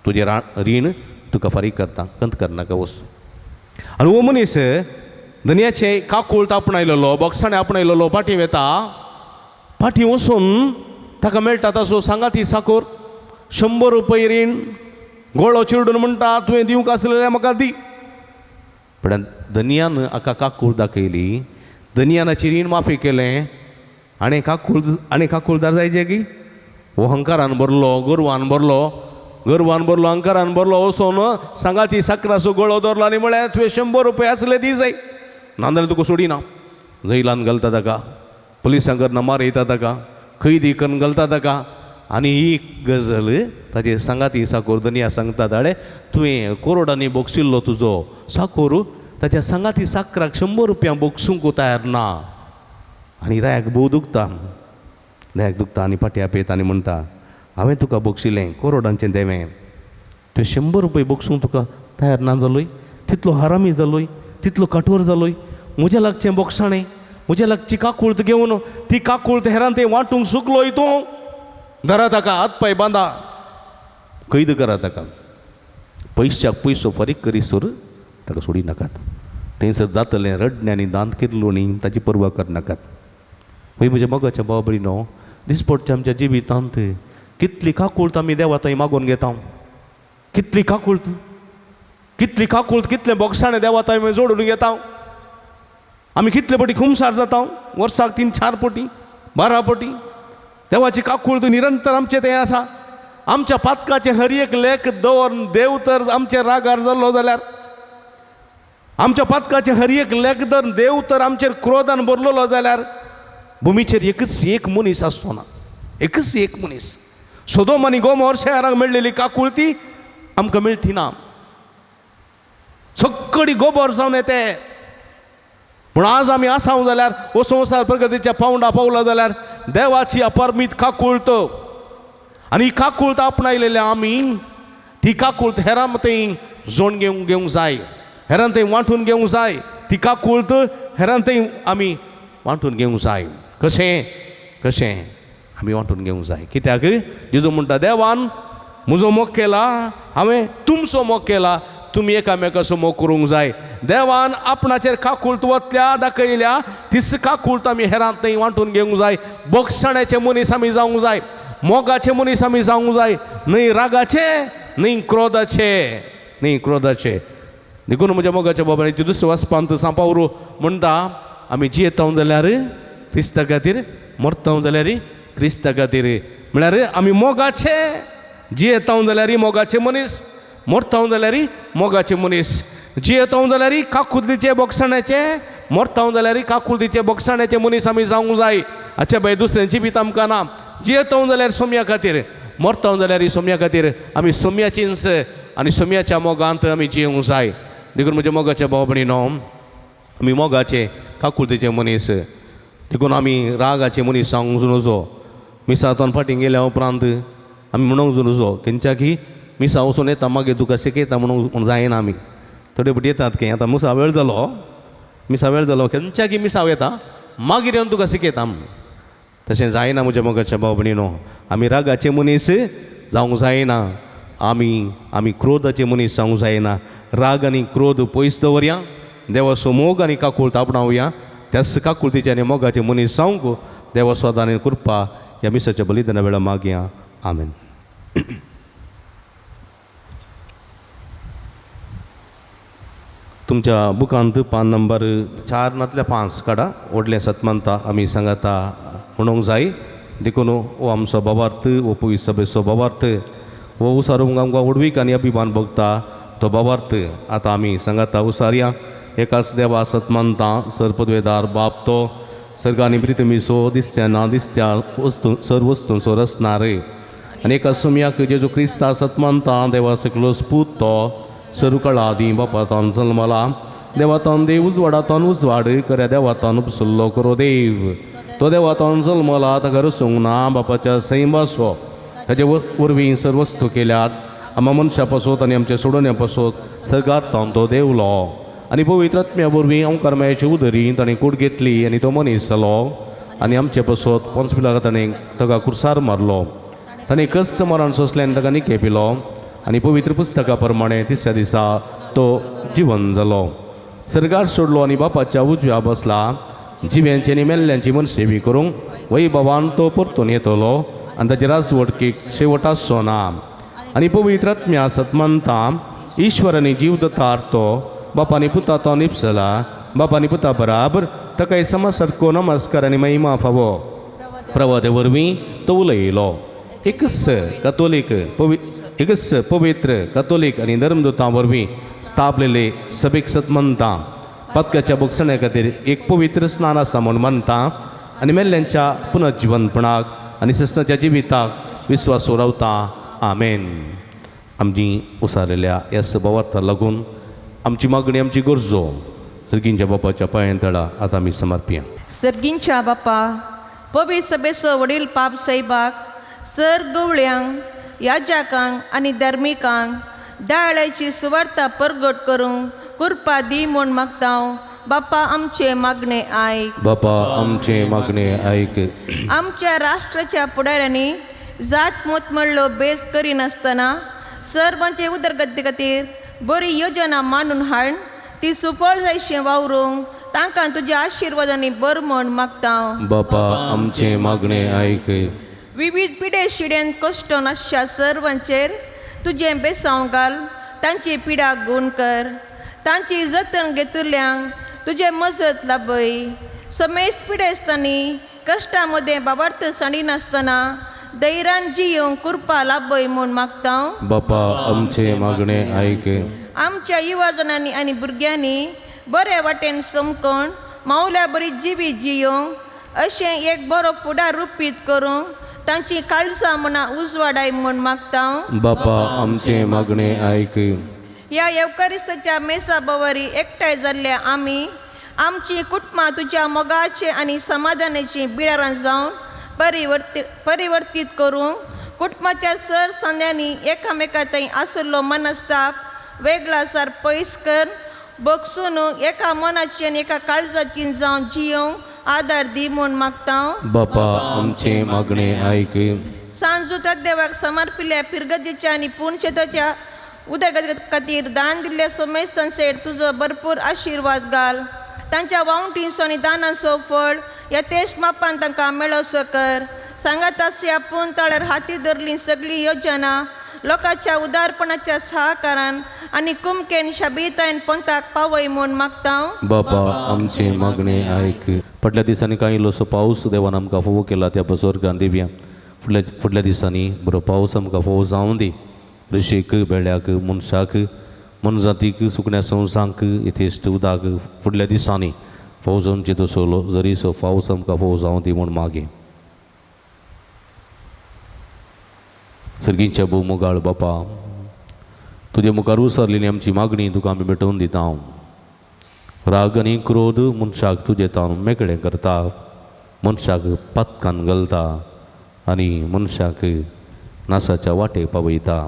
तुजें रीण तुका फारीक करता, कंत करनाका, वच. आनी हो मनीस धनयाचें काकूळट आपणायलेलो, बोगसाणें आपणायलेलो फाटीं वेता. फाटीं वचून ताका मेळटा ताचो सांगाती साकोर 100 रुपये रीण, गोळो चिरडून म्हणटा तुवें दिवंक आसलेलें म्हाका दी. पण धनयान हाका काकूळ दाखयली, धनयानाची रीण माफी केलें. आनी काकूळ, आनी काकूळदार जायचे की हो अहंकारान भरलो, गर्वान भरलो, गर्वान भरलो, अहंकारान भरलो, वचोन सांगाती साकराचो गळो दवरलो आनी म्हळें तुवें 100 रुपये आसले दी जाय, नाजाल्यार तुका सोडिना. जैलान घालता ताका, पुलिसां करना मारयता ताका, कैदी करून घालता ताका. आनी ही गजल ताजे सांगाती साकोर धनया सांगता, आडे तुवें कोरोडांनी बोगसिल्लो तुजो साकोर ताच्या सांगाती साकराक 100 रुपया बोगसूंक तयार ना. आनी रायाक भोव दुखता, रायाक दुखता आनी फाटी आपयता आनी म्हणटा हांवें तुका बोगशिलें कोरोडांचें देवें, तुवें 100 रुपये बोगसूंक तुका तयार ना जालोय, तितलो हरामी जालोय, तितलो कठोर जालोय, म्हज्या लागचें बोगसाणें, म्हज्या लागची काकूळत घेवन ती काकूळत हेरान तें वांटूंक सुकलोय तूं, धरा ताका, हात पांय बांदा, कैद करा ताका, पयशाक पयसो फारीक करीसर ताका सोडी नाकात, थंयसर जातलें रडणें आनी दांत किरलोणी ताची पर्वा करनाकात. हय म्हज्या मोगाच्या भाव भयणीनो, दिसपडच्या आमच्या जिवितांत कितली काकूळत आमी देवा थंय मागून घेता, कितली काकूळत, कितली काकूळत, कितलें बोगसाणें देवा थंय आमी जोडून घेता. आमी कितले पटी खुमसार जाता, वर्साक 3-4 पटी, 12 पटी. देवाची काकूळत निरंतर आमचें तें आसा. आमच्या पातकाचें हर एक लेख दवर देव तर आमचे रागार जाल्लो जाल्यार आमच्या पातकाचे हर एक लेखदर देव तर आमचेर क्रोधान भरलेलो जाल्यार भुमीचेर एकच एक मनीस आसचो ना, एकच एक मनीस. सोदोम आनी गोमोर शहराक मेळ्ळेली काकुळती आमकां मेळटी ना, सगळी गोबोर जावन येते. पूण आज आमी आसा जाल्यार हो संवसार प्रगतीच्या पावंडा पावला जाल्यार देवाची अपरमीत काकुळत आनी ही काकुळत आपणायलेल्या आमी ती काकुळत हेरां थंय जोड घेवंक घेवंक जाय, हेरां थंय वांटून घेवंक जाय, ती काकुळत हेरां थंय आमी वांटून घेवंक जाय. कशें कशें आमी वांटून घेवंक जाय? कित्याक जेजू म्हणटा देवान म्हजो मोग केला, हांवें तुमचो मोग केला, तुमी एकामेकाचो मोग करूंक जाय. देवान आपणाचेर काकुळत वतल्या दाखयल्या तीच काकुळत आमी हेरां थंय वांटून घेवंक जाय. बोगसाण्याचे मनीस आमी जावंक जाय, मोगाचे मनीस आमी जावंक जाय, न्हय रागाचे, न्हय क्रोधाचे, न्हय क्रोधाचे. देखून म्हज्या मोगाच्या बाबांनी ती दुसऱ्या वाचपांत सांपावरो म्हणटा आमी जियेता जाल्यार क्रिस्ता खातीर, मरता जाल्यार क्रिस्ता खातीर. म्हळ्यार आमी मोगाचे जियेता जाल्यार मोगाचे मनीस, मरता जाल्यार मोगाचे मनीस. जियेता जाल्यार काकुळतीचे बोगसाण्याचे, मरता जाल्यार काकुळतीचे बोगसाण्याचे मनीस आमी जावंक जाय. हाचे भायर दुसऱ्यांची जिवीत आमकां ना. जियेता जाल्यार सोम्या खातीर, मरता जाल्यार सोम्या खातीर. आमी सोम्याचींच आनी सोम्याच्या मोगांत आमी जियेवंक जाय. देखून म्हज्या मोगाच्या भाव भयणीनो आमी मोगाचे काकुळतीचे मनीस. देखून आमी रागाचे मनीस जावंक नजो. मिसांतून फाटीं गेल्या उपरांत आमी म्हणूंक नजो खंयच्याकी मिसा वचून येता मागीर तुका शिकयता म्हणूंक जायना. आमी थोडे फावटी येतात की आतां मिसा वेळ जालो, मिसा वेळ जालो, खंयच्याकी मिसाव येता मागीर येवन तुका शिकयता. तशें जायना म्हज्या मोगाच्या भाव भयणीनो. आमी रागाचे मनीस जावंक जायना, आमी आमी क्रोधाचे मनीस जावंक जायना. राग आनी क्रोध पयस दवरया, देवाचो मोग आनी काकुळत आपणावया. त्याच काकुळतीचे आनी मोगाचे मनीस जावंक देवा स्वता कृपा ह्या मिसाच्या बलिदाना वेळार मागया. आमेन. तुमच्या बुकांत पान नंबर 4 नातल्या 5 काडा. व्हडलें सतमंता आमी सांगाता म्हणूंक जाय. देखून हो आमचो बाबार्थ, हो पवित्र सभेचो बाबार्थ, हो उसारूंक आमकां व्हडवीक आनी अभिमान भोगता तो बाबार्थ आतां आमी सांगाता उसारया. एकाच देवा सतमंता सरपदवेदार बाप तो सर्ग आनी प्रितमीचो दिसत्या ना दिसत्या वस्तू सर्व वस्तूंचो रचणार आनी एका सुमयाक जेजू क्रिस्ता सतमंता देवा सकलो स्पूत तो सर्व काळा आदीं बापातान जल्मला देवातान देव उजवाडातान उजवाड कऱ्या देवातान उपसुल्लो करो देव तो देवातान जल्मला ताका रसूंक ना बापाच्या सैमाचो ताचे वरवीं सर्व वस्तू केल्यात आमा मनशा पासत आनी आमच्या सोडोवण्या पासत सर्गार तो देवलो आनी पवित्र आत्म्या वरवीं ओंकारमायाची उदरी ताणें कूड घेतली आनी तो मनीस जालो आनी आमचे पासत पोन्सपिलाक ताणें ताका कुर्सार मारलो. ताणें कश्ट मरण सोंसलें आनी ताका निके पिलो आनी पवित्र पुस्तका प्रमाणे तिसऱ्या दिसा तो जिवन जालो. सर्गार सोडलो आनी बापाच्या उजव्या बसला जिव्यांची आनी मेल्ल्यांची मनसेवी करूंक वैभवान तो परतून येतलो आनी ताचे राजवटकीक शेवट आसचो ना. आनी पवित्र आत्म्या सतमंता ईश्वर आनी जीव दतार तो बापानी पुता तो निपसला बापानी पुता बराबर ताका समा सारको नमस्कार आनी महिमा फावो. प्रवादे वरवीं तो उलयलो. एकच कतोलीक एकच पवित्र कतोलीक आनी धर्मदूतां वरवीं स्थापलेले सभेक सतमंता पातकाच्या बोगसण्या खातीर एक पवित्र स्नान आसा म्हूण मानता आनी मेल्ल्यांच्या पुनर्जिवनपणाक आनी सस्नाच्या जिविताक विस्वास रावता. आमेन. आमची उसारलेल्या ह्या सभावार्था लागून आमची मागणी आमची गरजो सर्गींच्या बापाच्या पांयां तळा आतां आमी समर्पया. सर्गींच्या बापा पवित्र सभेचो वडील पाप साहेबाक सर गवळ्यांक याजाकांक आनी धार्मिकांक दाळ्याची सुवार्ता परगट करूंक कृपा दी म्हूण मागता. बापा आमचे मागणे आयक. बापा आमचे मागणे आयक. आमच्या राष्ट्राच्या फुडाऱ्यांनी जात मत म्हणलो बेस करिनासतना सर्वांचे उदरगती खातीर बरी योजना मांडून हाड ती सुफळ जायशें वावरूंक तांकां तुज्या आशिर्वादांनी बर म्हूण मागता. बापा आमचे मागणे आयक. विविध पिडे शिड्यान कश्ट नासच्या सर्वांचेर तुजें बेसांव घाल, तांची पिडा गुण कर, तांची जतन घेतल्यांक तुजें मजत लाभय. समेस्त पिडेस्तांनी कश्टां मदें बाबार्थ सांडिनासतना धैर्यान जियोंक कृपा लाभय म्हूण मागता. बापा आमचे मागणे आयक. आमच्या युवाजणांनी आनी भुरग्यांनी बरे वाटेन समकोण मावल्या बरी जिवीत जियोंक अशें एक बरो फुडार रुपीत करूंक तांची काळजां म्हणा उजवाडाय म्हूण मागता. बापा आमचे मागणे आयक. ह्या येवकारिस्ताच्या मेसा बवरी एकठांय जाल्ल्या आमी आमची कुटुंबां तुज्या मोगाचे आनी समाधानाची बिळारां जावन परिवर्तीत करूंक कुटुंबाच्या सर सांद्यांनी एकामेका थंय आशिल्लो मनस्ताप वेगळा सार पयस कर बगसून एका मनाची आनी एका काळजाची जावन जियोंक आदार दी म्हूण मागता. बापा आमचे मागणे आयक. सांजू देवाक समर्पिल्ल्या पिरगतीच्या आनी पूर्ण उदरगती खातीर दान दिल्ल्या समेस्तांचेर तुजो भरपूर आशिर्वाद घाल. तांच्या वावटींचो आनी दानांचो फळ यथेश मापान तांकां मेळोसो कर. सांगातासी आपूण तळ्यार हाती धरली सगळी योजना लोकांच्या उदारपणाच्या सहकारान आनी कुमकेन शाबीतायन पंथाक पावय म्हूण मागता. बापा आमचे मागणे आयक. फाटल्या दिसांनी कांय इल्लोसो पावस देवान आमकां फोव केला त्या बसवर्गान दिवया. फुडल्या दिसांनी बरो पावस आमकां फोव जावं दी. ऋषीक बेळ्याक मनशाक मनजातीक सुकण्या संवसांक यथेश्ट उदाक फुडल्या दिसांनी फोव जावचे तसो जरीसो पावस आमकां फोव जावं दी म्हूण मागे. सर्गींच्या भोव मोगाळ बापा तुजे मुखार उसरलेली आमची मागणी तुका आमी भेटोवन दिता. राग आनी क्रोध मनशाक तुजे तावन मेकळें करता, मनशाक पातकान घालता आनी मनशाक नासाच्या वाटे पावयता.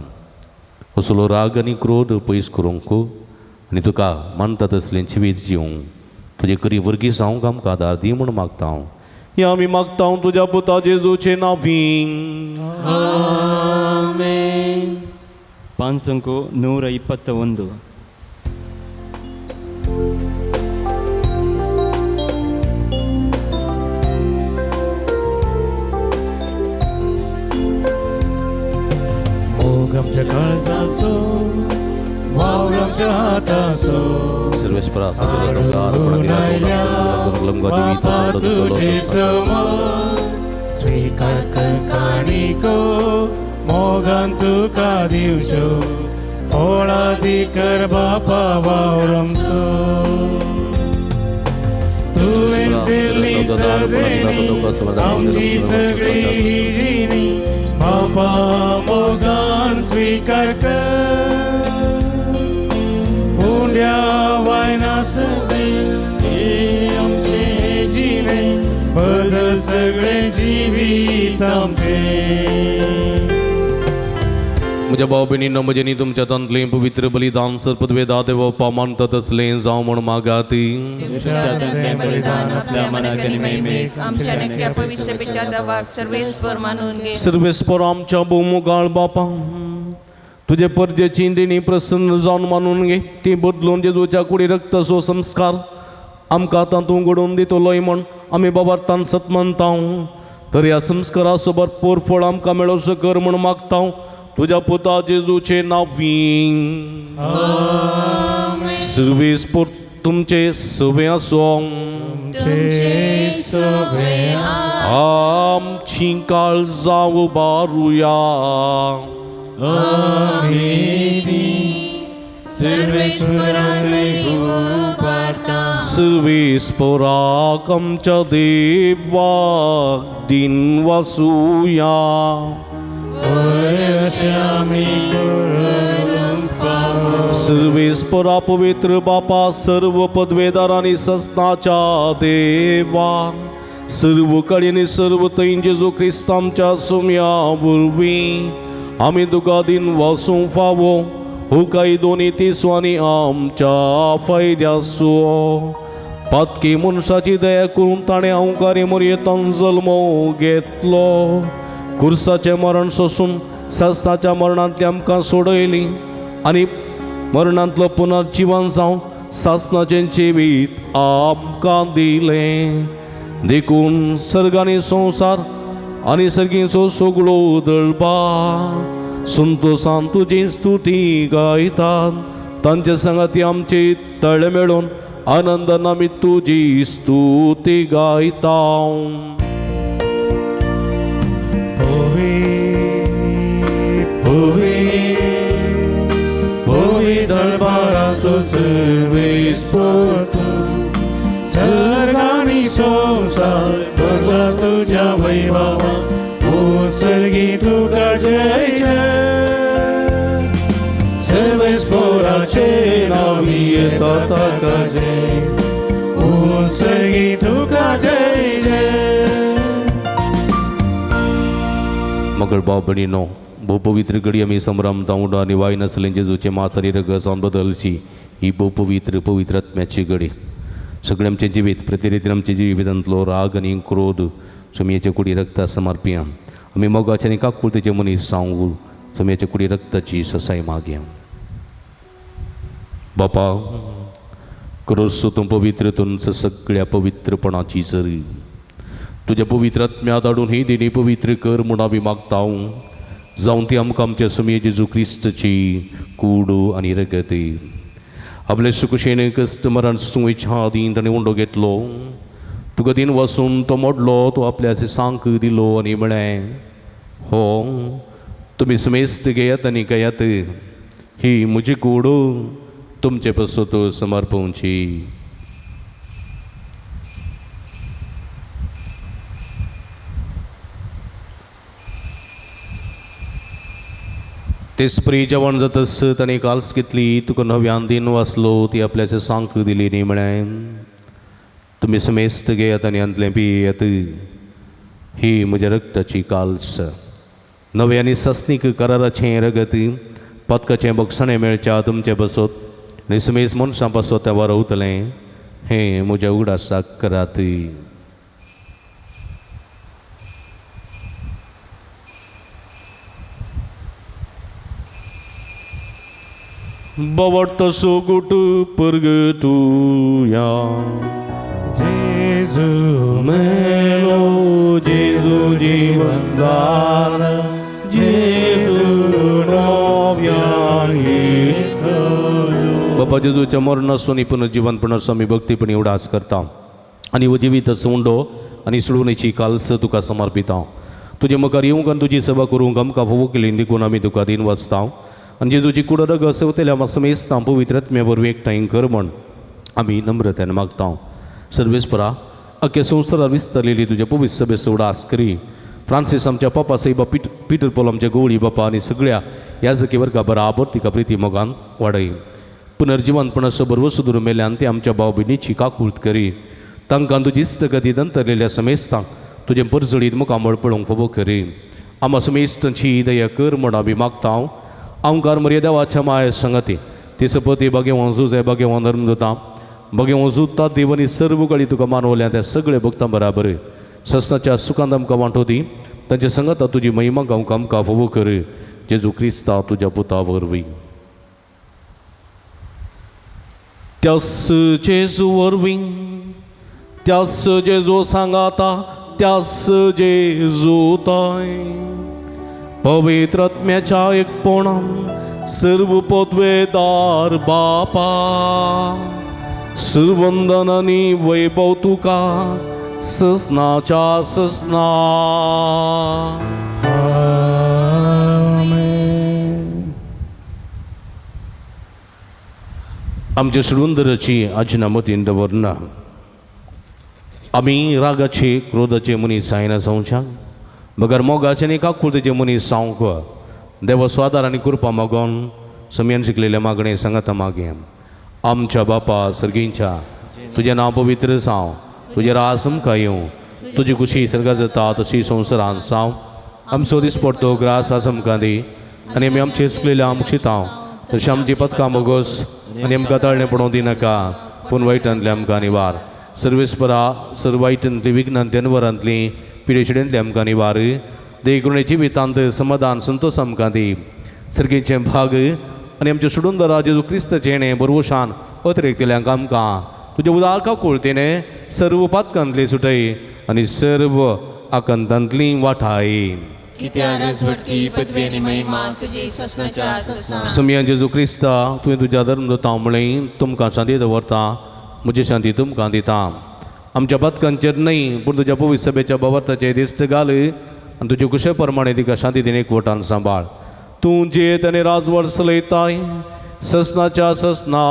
असलो राग आनी क्रोध पयस करूंक आनी तुका मानता तसलें जिवीत जिवंक तुजे करी वर्गी जावंक आमकां आदार दी म्हूण मागता. हें आमी मागता तुज्या पुता जेजूचे नांवीं. आमेन. 521. मोग आमच्या काळजाचो वावर आमच्या हाताचो सर्वेस्परा बापा तुझे समोर स्वीकार कर काणिको मोगान तुका दिवच्यो फळादी कर बापा वावर आमचो. तुवेंच दिल्ली सगळी आमची सगळी जिणी बापा मोगान स्वीकार कर. उंड्या वायना सगळे हे आमचे जिणे बदल सगळे जिवीत आमचे. म्हज्या भाव भयणींनो म्हजेनी तुमच्या तांतलें पवित्र बलिदान सर्पद्वेदा देव मानता तसलें जावं म्हूण मागाती. सर्वेस्पर आमच्या भोवमुगाळ बापा तुजे परजेची देणी प्रसन्न जावन मानून घे. ती बदलून जेजूच्या कुडी रक्ताचो संस्कार आमकां तातूंत घडोवन दितलोय म्हूण आमी बाबार्थान सत मानता. तर ह्या संस्काराचो भरपूर फळ आमकां मेळोसो कर म्हूण मागता तुज्या पुता जेजूचे नांवीं. सर्वेस्पर तुमचे सवे आसूं. आमची काळजां उबारुया. सर्वेस्पराक आमच्या देवाक दिन वासुया. सर्वेस्परा पवित्र बापा सर्व पदवेदार आनी सस्नाच्या देवा सर्व कडेन सर्व थंय जेजू क्रिस्त आमच्या सुम्या वरवीं आमी तुका दिन वासूंक फावो हो काय दोनी तिसवांनी आमच्या फायद्याचो. पातकी मनशाची दया करून ताणें अहंकारी मोरयेतान जल्मो घेतलो. खुर्साचें मरण सोसून सासणाच्या मरणांतली आमकां सोडयली आनी मरणांतलो पुनर्जिवन जावन सासणाचें जिवीत आमकां दिलें. देखून सर्गांनी संवसार आनी सर्गींचो सगळो दळपा संतोसान तुजी स्तुती गायतात. तांचे सांगाती आमची तळ मेळून आनंदान आमी तुजी स्तुती गायता. पवित्र पवी पवी दरबाराचो सर्वेस पोतू सर्गानी संवसार भरला तुज्या वैभवा ओ सर्गी तुका जय जय सर्वेस पोराचे नावी येता ताका जय ओ सर्गी तुका जय जय. मगळ भाव भयणीनो, भोव पवित्र घडी आमी संभ्रमता उंडो आनी वाय नासलें जेजूचें मास आनी रगत जावन बदलची ही भोव पवित्र पवित्र आत्म्याची घडी. सगळें आमचें जिवीत प्रतिरितीन आमच्या जिवितांतलो राग आनी क्रोध सोमयेचे कुडी रक्ता समर्पया. आमी मोगाचे आनी काकुळतेचे मनीस जावंक सोमयेचे कुडी रक्ताची ससाय मागया. बापा क्रोस तूं पवित्र तुमचं सगळ्या पवित्रपणाची जरी तुज्या पवित्र आत्म्या धाडून ही देणी पवित्र कर म्हूण आमी मागता. जावन ती आमकां आमच्या सोमये जेजू क्रिस्तची कूड आनी रगत. आपले सुकुशेन कश्ट मरण सुसुंवेच्या आदीं ताणें उंडो घेतलो, तुका दिन वसून तो मोडलो, तो आपल्या सांक दिलो आनी म्हळें, हो तुमी समेस्त घेयात आनी घेयात, ही म्हजी कूड तुमचे पासत समर्पवची. तेसपरी जेवण जातस ताणें काल्स घेतली, तुका नव्यान दिन वाचलो, ती आपल्याचे सांक दिली न्ही म्हळें, तुमी समेस्त घेयात आनी हांतलें पियेयात, ही म्हज्या रक्ताची काल्स, नवे आनी सस्नीक कराराचें रगत, पातकाचें बक्षणें मेळच्या तुमचे बसत आनी समेस्त मनशां पासत तें वरवतलें, हें म्हज्या उगडासाक करात. बावडतो सुगुट परगटुया. जेजू मेलो, जेजू जीवन जालो, जेजू नव्यान येतलो. बाबा जेजूच्या मरणासून पुनर्जीवनपणाचो आमी भक्तीपणी उडास करता आनी हो जिवीत उंडो आनी सोडवणेची काल्स तुका समर्पिता. तुजे मुखार येवंक आनी तुजी सेवा करूंक आमकां फावो केली देखून आमी तुका दिन वाचता आनी जेजूची कुड रगत सेवतल्या आमकां समेस्तां पवित्र आत्म्या वरवीं एकठांय कर म्हण आमी नम्रतेन मागता. सर्वेस्परा अख्ख्या संवसारार विस्तारलेली तुज्या पवित्र सभेचो उडास करी. फ्रांसीस आमच्या पापा साहेबा पिटर पोल आमच्या गवळी बापा आनी सगळ्या याजकी वर्गा बराबर तिका प्रिती मोगान वाडय. पुनर्जिवनपणाचो भरवसो धरून मेल्यान ती आमच्या भाव भयणीची काकूळत करी. तांकां तुजी इस्तगती दंतरलेल्या समेस्तांक तुजें परजळीत मुखामळ पळोवंक फावो करी. आमा समेस्तांची दया कर म्हण आमी मागता. आमकार मर्या देवाच्या माये संगती ती सपती बागेवन जुजे बागेवन धर्मदूता बागेवन जुता देव आनी सर्व गळी तुका मानवल्या त्या सगळे भक्तां बराबर सस्नाच्या सुखांत आमकां वांटो दी. तांच्या संगता तुजी महिमा गावंक आमकां फावो कर. जेजू क्रिस्ता तुज्या पुता वरवीं. त्यास जेजू वरवीं, त्यास जेजू सांगाता, त्यास जेजू ताय पवित्र आत्म्याच्या एकपणान सर्व पदवेदार बापा सुवंदन आनी वैभव तुका ससनाच्या ससना. आमच्या सुरुंदराची आजना मतीन दवरना आमी रागाचे क्रोधाचे मनीस जायना जावच्याक बगर मोगाचे आनी काकुळतेचे मनीस जावंक देवा स्वादार आनी कृपा मागोन समयान शिकलेल्या मागणें सांगाता मागें. आमच्या बापा सर्गींच्या तुजें नांव पवित्र जावं, तुजें राज आमकां येवं, तुजी खुशी सर्गात जाता तशी संवसारांत जावं. आमचो दिसपडतो ग्रास आज आमकां दी आनी आमी आमचे चुकलेल्या आमक्षितांव तशें आमची पदकां बोगस आनी आमकां ताळणें पडोवं दिनाका पूण वायटांतलें आमकां निवार. सर्वेस्परा सर्व वायटांतली विघ्नांतली जनवरांतली पिडेशिडेंतली आमकां निवार. देगुणे जिवितांत समाधान संतोष आमकां दी. सर्गेचें भाग आनी आमच्या सुडुंदरा जेजू क्रिस्ताचें हेणें बरवशान अतिरेकतल्यांक आमकां तुज्या उदार काकुळतेने सर्व पातकांतली सुटय आनी सर्व आकांतांतली वाठाय. समिया जेजू क्रिस्ता तुवें तुज्या धर्म म्हळें तुमकां शांती दवरता, म्हजी शांती तुमकां दिता. आमच्या पातकांचेर न्हय पूण तुज्या पवित्र सभेच्या बाबताचे दिश्ट घाल आनी तुजे कुशे प्रमाणे तिका शांती दिवन एकवटान सांबाळ. तूं जियेत आनी राजवट चलयताय ससनाच्या ससना.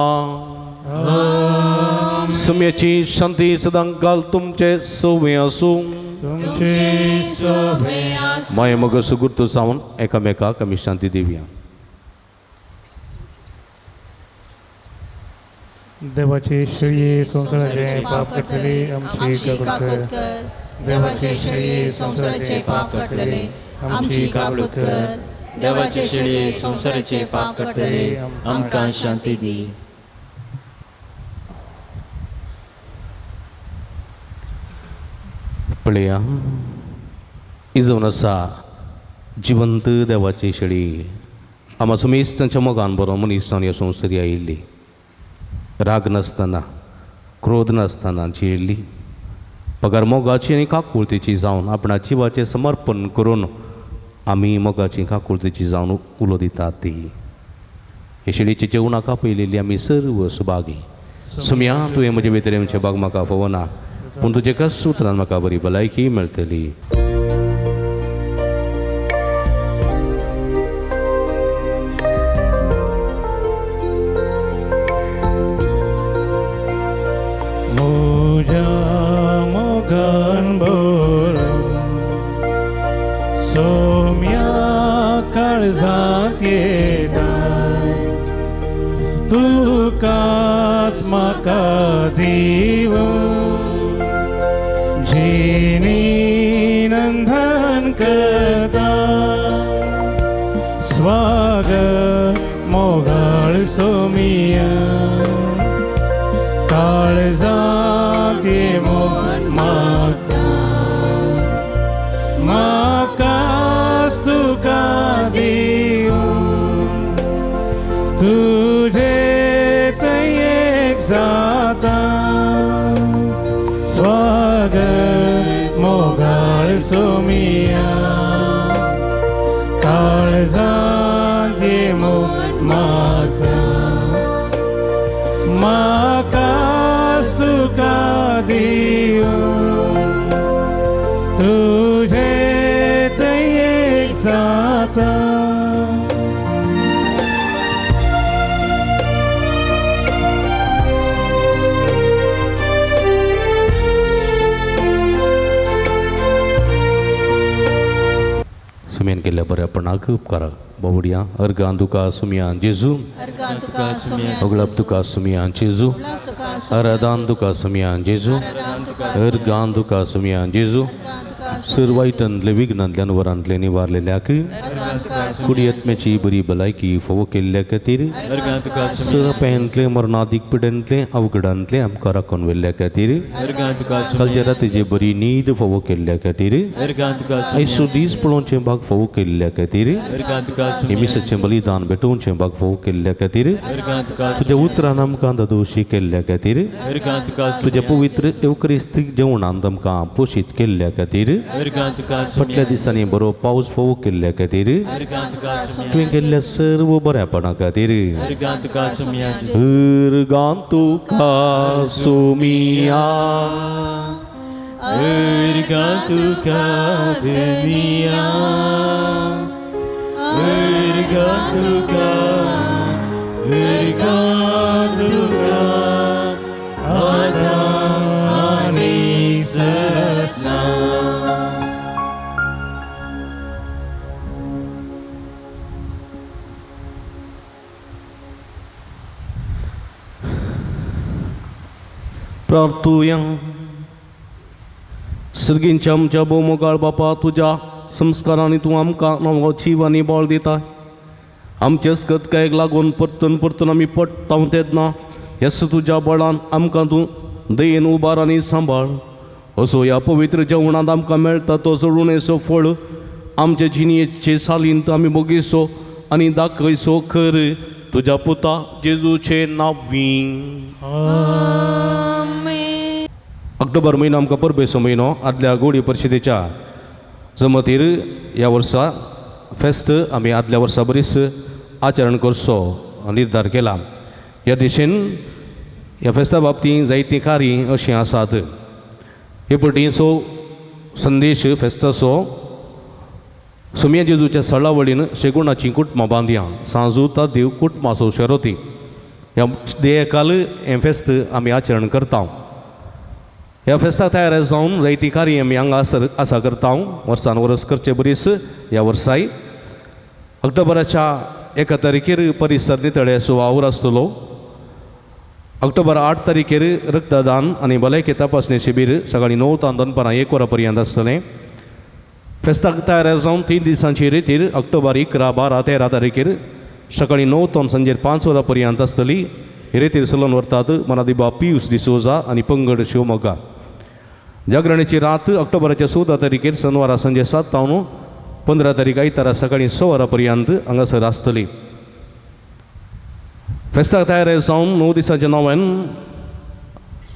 सुम्याची शांती सदांकाल तुमचे सवे आसूं. तुमचे माये मग सुगुर्त जावन एकामेकाक आमी शांती दिवया. देवाची श्री संवसाराचे पाप करतले आमची काकूत कर. देवाचे शेळये संवसाराचे पाप काडटले आमची काकूत कर. देवाचे शेळये संवसाराचे पाप काडटले आमकां शांती दी. पळया ही जावन आसा जिवंत देवाची शेळी. आमा समेस्त तांच्या मोगान बरो मनीस जावन ह्या संवसारी आयिल्ली, राग नासतना क्रोध नासतना जियेल्ली, पगार मोगाची आनी काकुळतेची जावन आपणा जिवाचें समर्पण करून आमी मोगाची काकुळतेची जावन उलो दितात ती. हे शेळीचे जेवणाक आपयलेली आमी सर्व सुभागी. सुम्या तुवें म्हजे भितर येवचें भाग म्हाका फावना, पूण तुजे कस उतरान म्हाका बरी भलायकी मेळटली. म्हज्या मोगान भरून सोम्या काळजांत येता, तुकाच म्हाका दिवूं जिणी नंदन करता. स्वागत मोगाळ सोमिया काळजांत ये म्हूण मागता, म्हाकाच तुका दिवूं तुजे थंय एक जाता. स्वागत मोगाळ सोमिया काळजांत ये म्हूण मागता, म्हाकाच तुका दिवूं तुजे थंय एक जाता. सुम्यान केल्ल्या बऱ्यापणाक उपकारा बाबुडया. अर्गान तुका सुम्यान जेजू, अगलाब तुका सुम्यान जेजू, आरादान तुका सुम्यान जेजू, अर्गान तुका सुम्यान जेजू. सर्वायटांतले विघ्नांतल्यान वरांतले निवारलेल्याक कुडयत्म्याची बरी भलायकी फावो केल्ल्या खातीर, सप्यांतले मरणादीक पिडेंतले अवघडांतले आमकां राखून व्हेल्ल्या खातीर, कालच्या रातीची बरी न्हीद फावो केल्ल्या खातीर, आयसो दीस पळोवचें भाग फावो केल्ल्या खातीर, हे मिसाचें बलिदान भेटोवचें भाग फावो केल्ल्या खातीर, तुज्या उतरान आमकां दादोशी केल्ल्या खातीर, तुज्या पवित्र एवक्रिस्तीक जेवणांत आमकां पोशीत केल्ल्या खातीर, फाटल्या दिसांनी बरो पावस फावो केल्ल्या खातीर, तुवें केल्ल्या सर्व बऱ्यापणा खातीर अर्गां तुका सुमिया, अर्गां तुका धनिया, अर्गां तुका, अर्गां तुका आतां आनी सदना. प्रार्थुया. सर्गींच्या आमच्या भोवमोगाळ बापा, तुज्या संस्कारांनी तूं आमकां नवो जीव आनी बळ दिता. आमचे स्कतकायेक लागून परतून परतून आमी पडटा तेन्ना येस तुज्या बळान आमकां तूं दयेन उबार आनी सांबाळ. असो ह्या पवित्र जेवणांत आमकां मेळटा तो जोडुणेचो फळ आमचे जिणेचे सालींत आमी बोगेसो आनी दाखयसो खर तुज्या पुता जेजूचे नांवी. ऑक्टोबर म्हयनो आमकां परबेचो म्हयनो. आदल्या गोडी परिशदेच्या जमतीर ह्या वर्सा फेस्त आमी आदल्या वर्सा बरीच आचरण करचो निर्धार केला. ह्या दिशेन ह्या फेस्ता बाबतींत जायतीं कार्यां अशीं आसात. हे पटीचो संदेश फेस्ताचो सोमया जेजूच्या सळावळीन शेगुणाची कुटुंबां बांदया सांजू तादेव कुटुंबाचो शरोती ह्या देयकाल हें फेस्त आमी आचरण करता. ह्या फेस्ताक तयार जावन जायती कार्य आमी हांगा आसा करता. वर्सान वर्स करचे बरीस ह्या वर्साय ऑक्टोबराच्या 1 तारखेर परिसर नितळ्याचो वावर आसतलो. ऑक्टोबर 8 तारखेर रक्तदान आनी भलायकी तपासणी शिबीर सकाळीं 9 ते दनपारां 1 वरां पर्यंत आसतलें. फेस्ताक तयार जावन 3 दिसांची रितीर ऑक्टोबर 11, 12, 13 तारखेर सकाळीं 9 ते सांजेर 5 वरां पर्यंत आसतली. ही रितीर चलोवन व्हरतात मनादिबा पियूस डिसोजा आनी पंगड शिवमोगा. जागरणेची रात ऑक्टोबराच्या 14 तारखेर शनवारा सांजे 7 तावन 15 तारीख आयतारा सकाळीं 6 वरां पर्यंत हांगासर आसतली. फेस्ताक तयार जावन 9 दिसांच्या नव्यान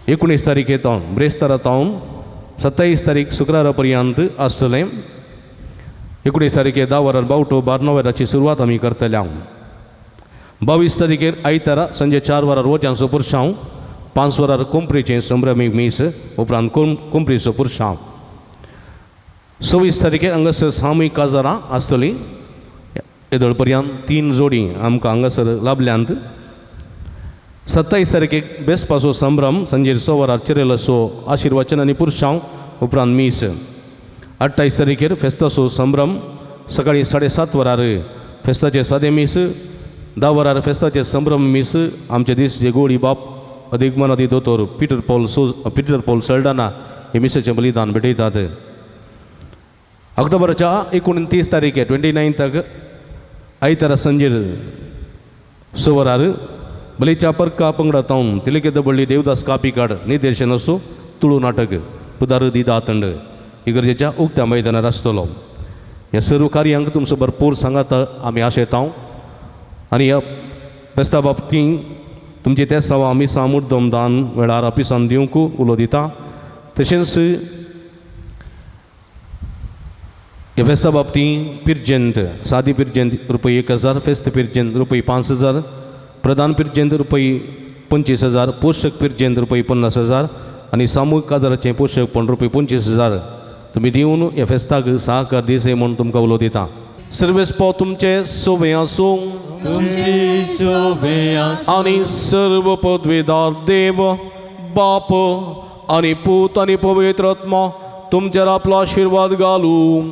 19 तारखे तावन ब्रेस्तारा तावन 27 तारीख शुक्रारा पर्यंत आसतलें. 19 तारखे 10 वरार बावटो बारनोवेराची सुरवात आमी करतले. 22 तारखेर आयतारा सांजे 4 वरार वोट्यांचो पुरशांव, 5 वरार कोंपरीचें संभ्रमीक मीस, उपरांत कोंपरीचो पुरशांव. 26 तारखेर हांगासर सामूहीक काजारां आसतलीं. येदोळ पर्यंत 3 जोडी आमकां हांगासर लाभल्यांत. 27 तारखेक बेसपाचो संभ्रम सांजेर 6 वरार चिरेलाचो आशिर्वचन आनी पुरशांव, उपरांत मीस. 28 तारखेर फेस्ताचो संभ्रम सकाळीं 7:30 वरार फेस्ताचें सादें मीस, 10 वरार फेस्ताचें संभ्रम मीस. आमचे दीस जे गोळी बाप अदीक मनादी दोतोर पीटर पॉल सल्डाना हे मिसाचें बलिदान भेटयतात. ऑक्टोबराच्या 29 तारखे 29 आयतारा सांजेर 6 वरार बलीच्या परका पंगडा तावन तिलके दबळ्ळी देवदास कापिकाड निर्देशन असो तुळू नाटक पुदार दिदा तंड इगर्जेच्या उक्त्या मैदानार आसतलो. ह्या सर्व कार्यांक तुमचो भरपूर सांगात आमी आशेता आनी ह्या फेस्ता बाबतींत तुमचे ते सवा आमी सामुद्दम दान वेळार अपिसान दिवंक उलो दिता. तशेंच ह्या फेस्ता बाबतींत पिर्जंत सादी पिर्जंत रुपये 1000, फेस्त पिर्जंत रुपये 5000, प्रधान पिर्जंत रुपये 25000, पोशक पिर्जंत रुपये 50000 आनी सामूहीक काजाराचें पोशकपण रुपये 25000 तुमी दिवन ह्या फेस्ताक सहकार दिसे म्हूण तुमकां उलो दिता. सर्वेस्पो तुमचे सोबे आसूं आनी सर्व पदवेदार देव बाप आनी पूत आनी पवित्र आत्मा तुमचेर आपलो आशिर्वाद घालूं.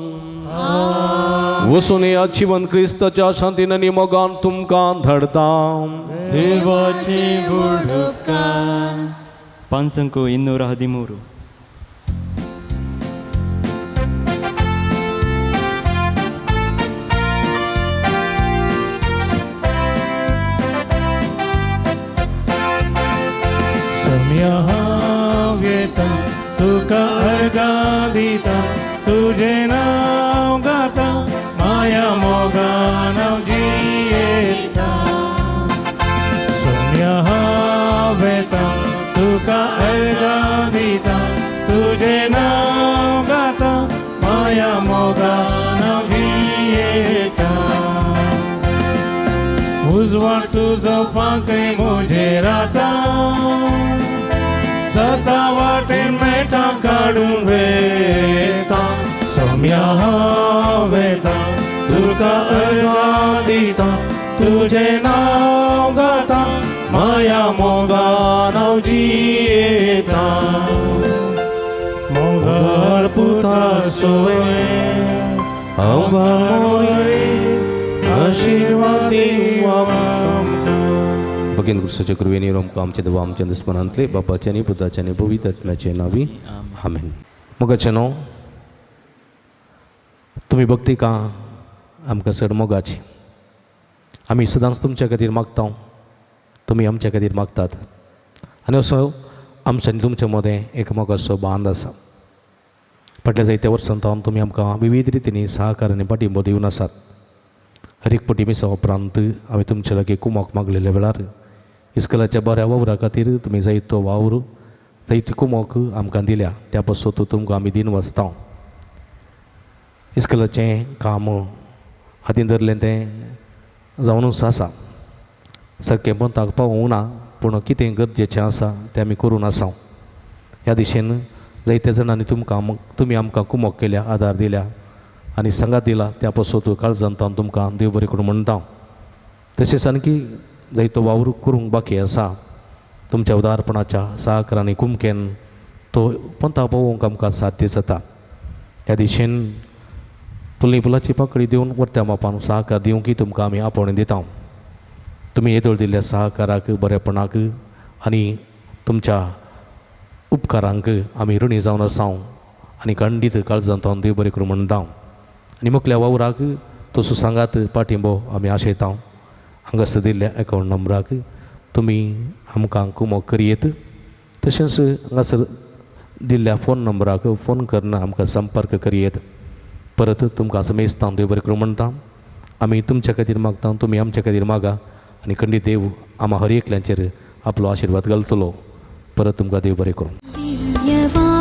वसून ह्या जिवन क्रिस्ताच्या शांतीन आनी मोगान तुमकां धाडता. देवाची उपकार. 513. सोम्या वेता तुका अर्घा दिता तुझे नाव गाता माया मोगान हांव जियेता. सोम्या वेता तुका अर्घा दिता तुझे नाव गाता माया मोगान हांव जियेता. उजवाड तुजो पांकय म्हजेर आतां सता वाटेन मेटा काडून वेता. सोम्या वेता तुका अर्घा दिता तुझें नांव गाता माया मोगान हांव जियेता. मोगाळ पुता सोवे हांव आशिर्वाद दिवं आमकां. भगीन क्रिस्ताच्या कृपेन आमकां आमच्या देवा आमच्या दुस्मनांतले बापाचे आनी पुताचे आनी पवित्र आत्म्याचे नांवी आमेन. मोगाचें न्हू तुमी भक्ती का आमकां चड मोगाची. आमी सदांच तुमच्या खातीर मागता, तुमी आमच्या खातीर मागतात आनी असो आमच्या आनी तुमच्या मदें एक मोगाचो बांद आसा. फाटल्या जायत्या वर्सां सावन तुमी आमकां विविध रितींनी सहकार आनी पाठिंबो दिवन आसात. हर एक पटी मिसा उपरांत आमी तुमच्या लागीं कुमोक मागलेल्या वेळार इस्कलाच्या बऱ्या वावरा खातीर तुमी जायतो वावर जायती कुमोक आमकां दिल्या त्या पासून तुमकां आमी दिन वाचता. इस्कलाचें काम हातीन धरलें तें जावनूच आसा, सारकें पंताक पावूंक ना पूण कितें गरजेचें आसा तें आमी करून आसा. ह्या दिशेन जायत्या जाणांनी तुमकां तुमी आमकां कुमोक केल्या, आदार दिल्या आनी सांगात दिला त्या पासत काळजांत तुमकां देव बरें करूं म्हणटा. तशेंच आणखी जायतो वावर करूंक बाकी आसा. तुमच्या उदारपणाच्या सहकार आनी कुमकेन तो पंथा पावोवंक आमकां साध्य जाता. ह्या दिशेन फुलनी फुलाची पाकळी दिवन वर्त्या मापान सहकार दिवंकय तुमकां आमी आपोवणें दिता. तुमी येदोळ दिल्ल्या सहकाराक, बरेपणाक आनी तुमच्या उपकारांक आमी ऋणी जावन आसा आनी खंडीत काळजांत देव बरें करूं म्हणटा. आनी मुखल्या वावराक तसो सांगात पाठिंबो आमी आशयता. हांगासर दिल्ल्या एकावंट नंबराक तुमी आमकां कुमोक करयेत. तशेंच हांगासर दिल्ल्या फोन नंबराक फोन करून आमकां संपर्क करयेत. परत तुमकां समेस्तां देव बरें करूं म्हणटा. आमी तुमच्या खातीर मागता, तुमी आमच्या खातीर मागा आनी खंडीत देव आमा हर एकल्यांचेर आपलो आशिर्वाद घालतलो. परत तुमकां देव बरें करूं. दिव्यवाणी.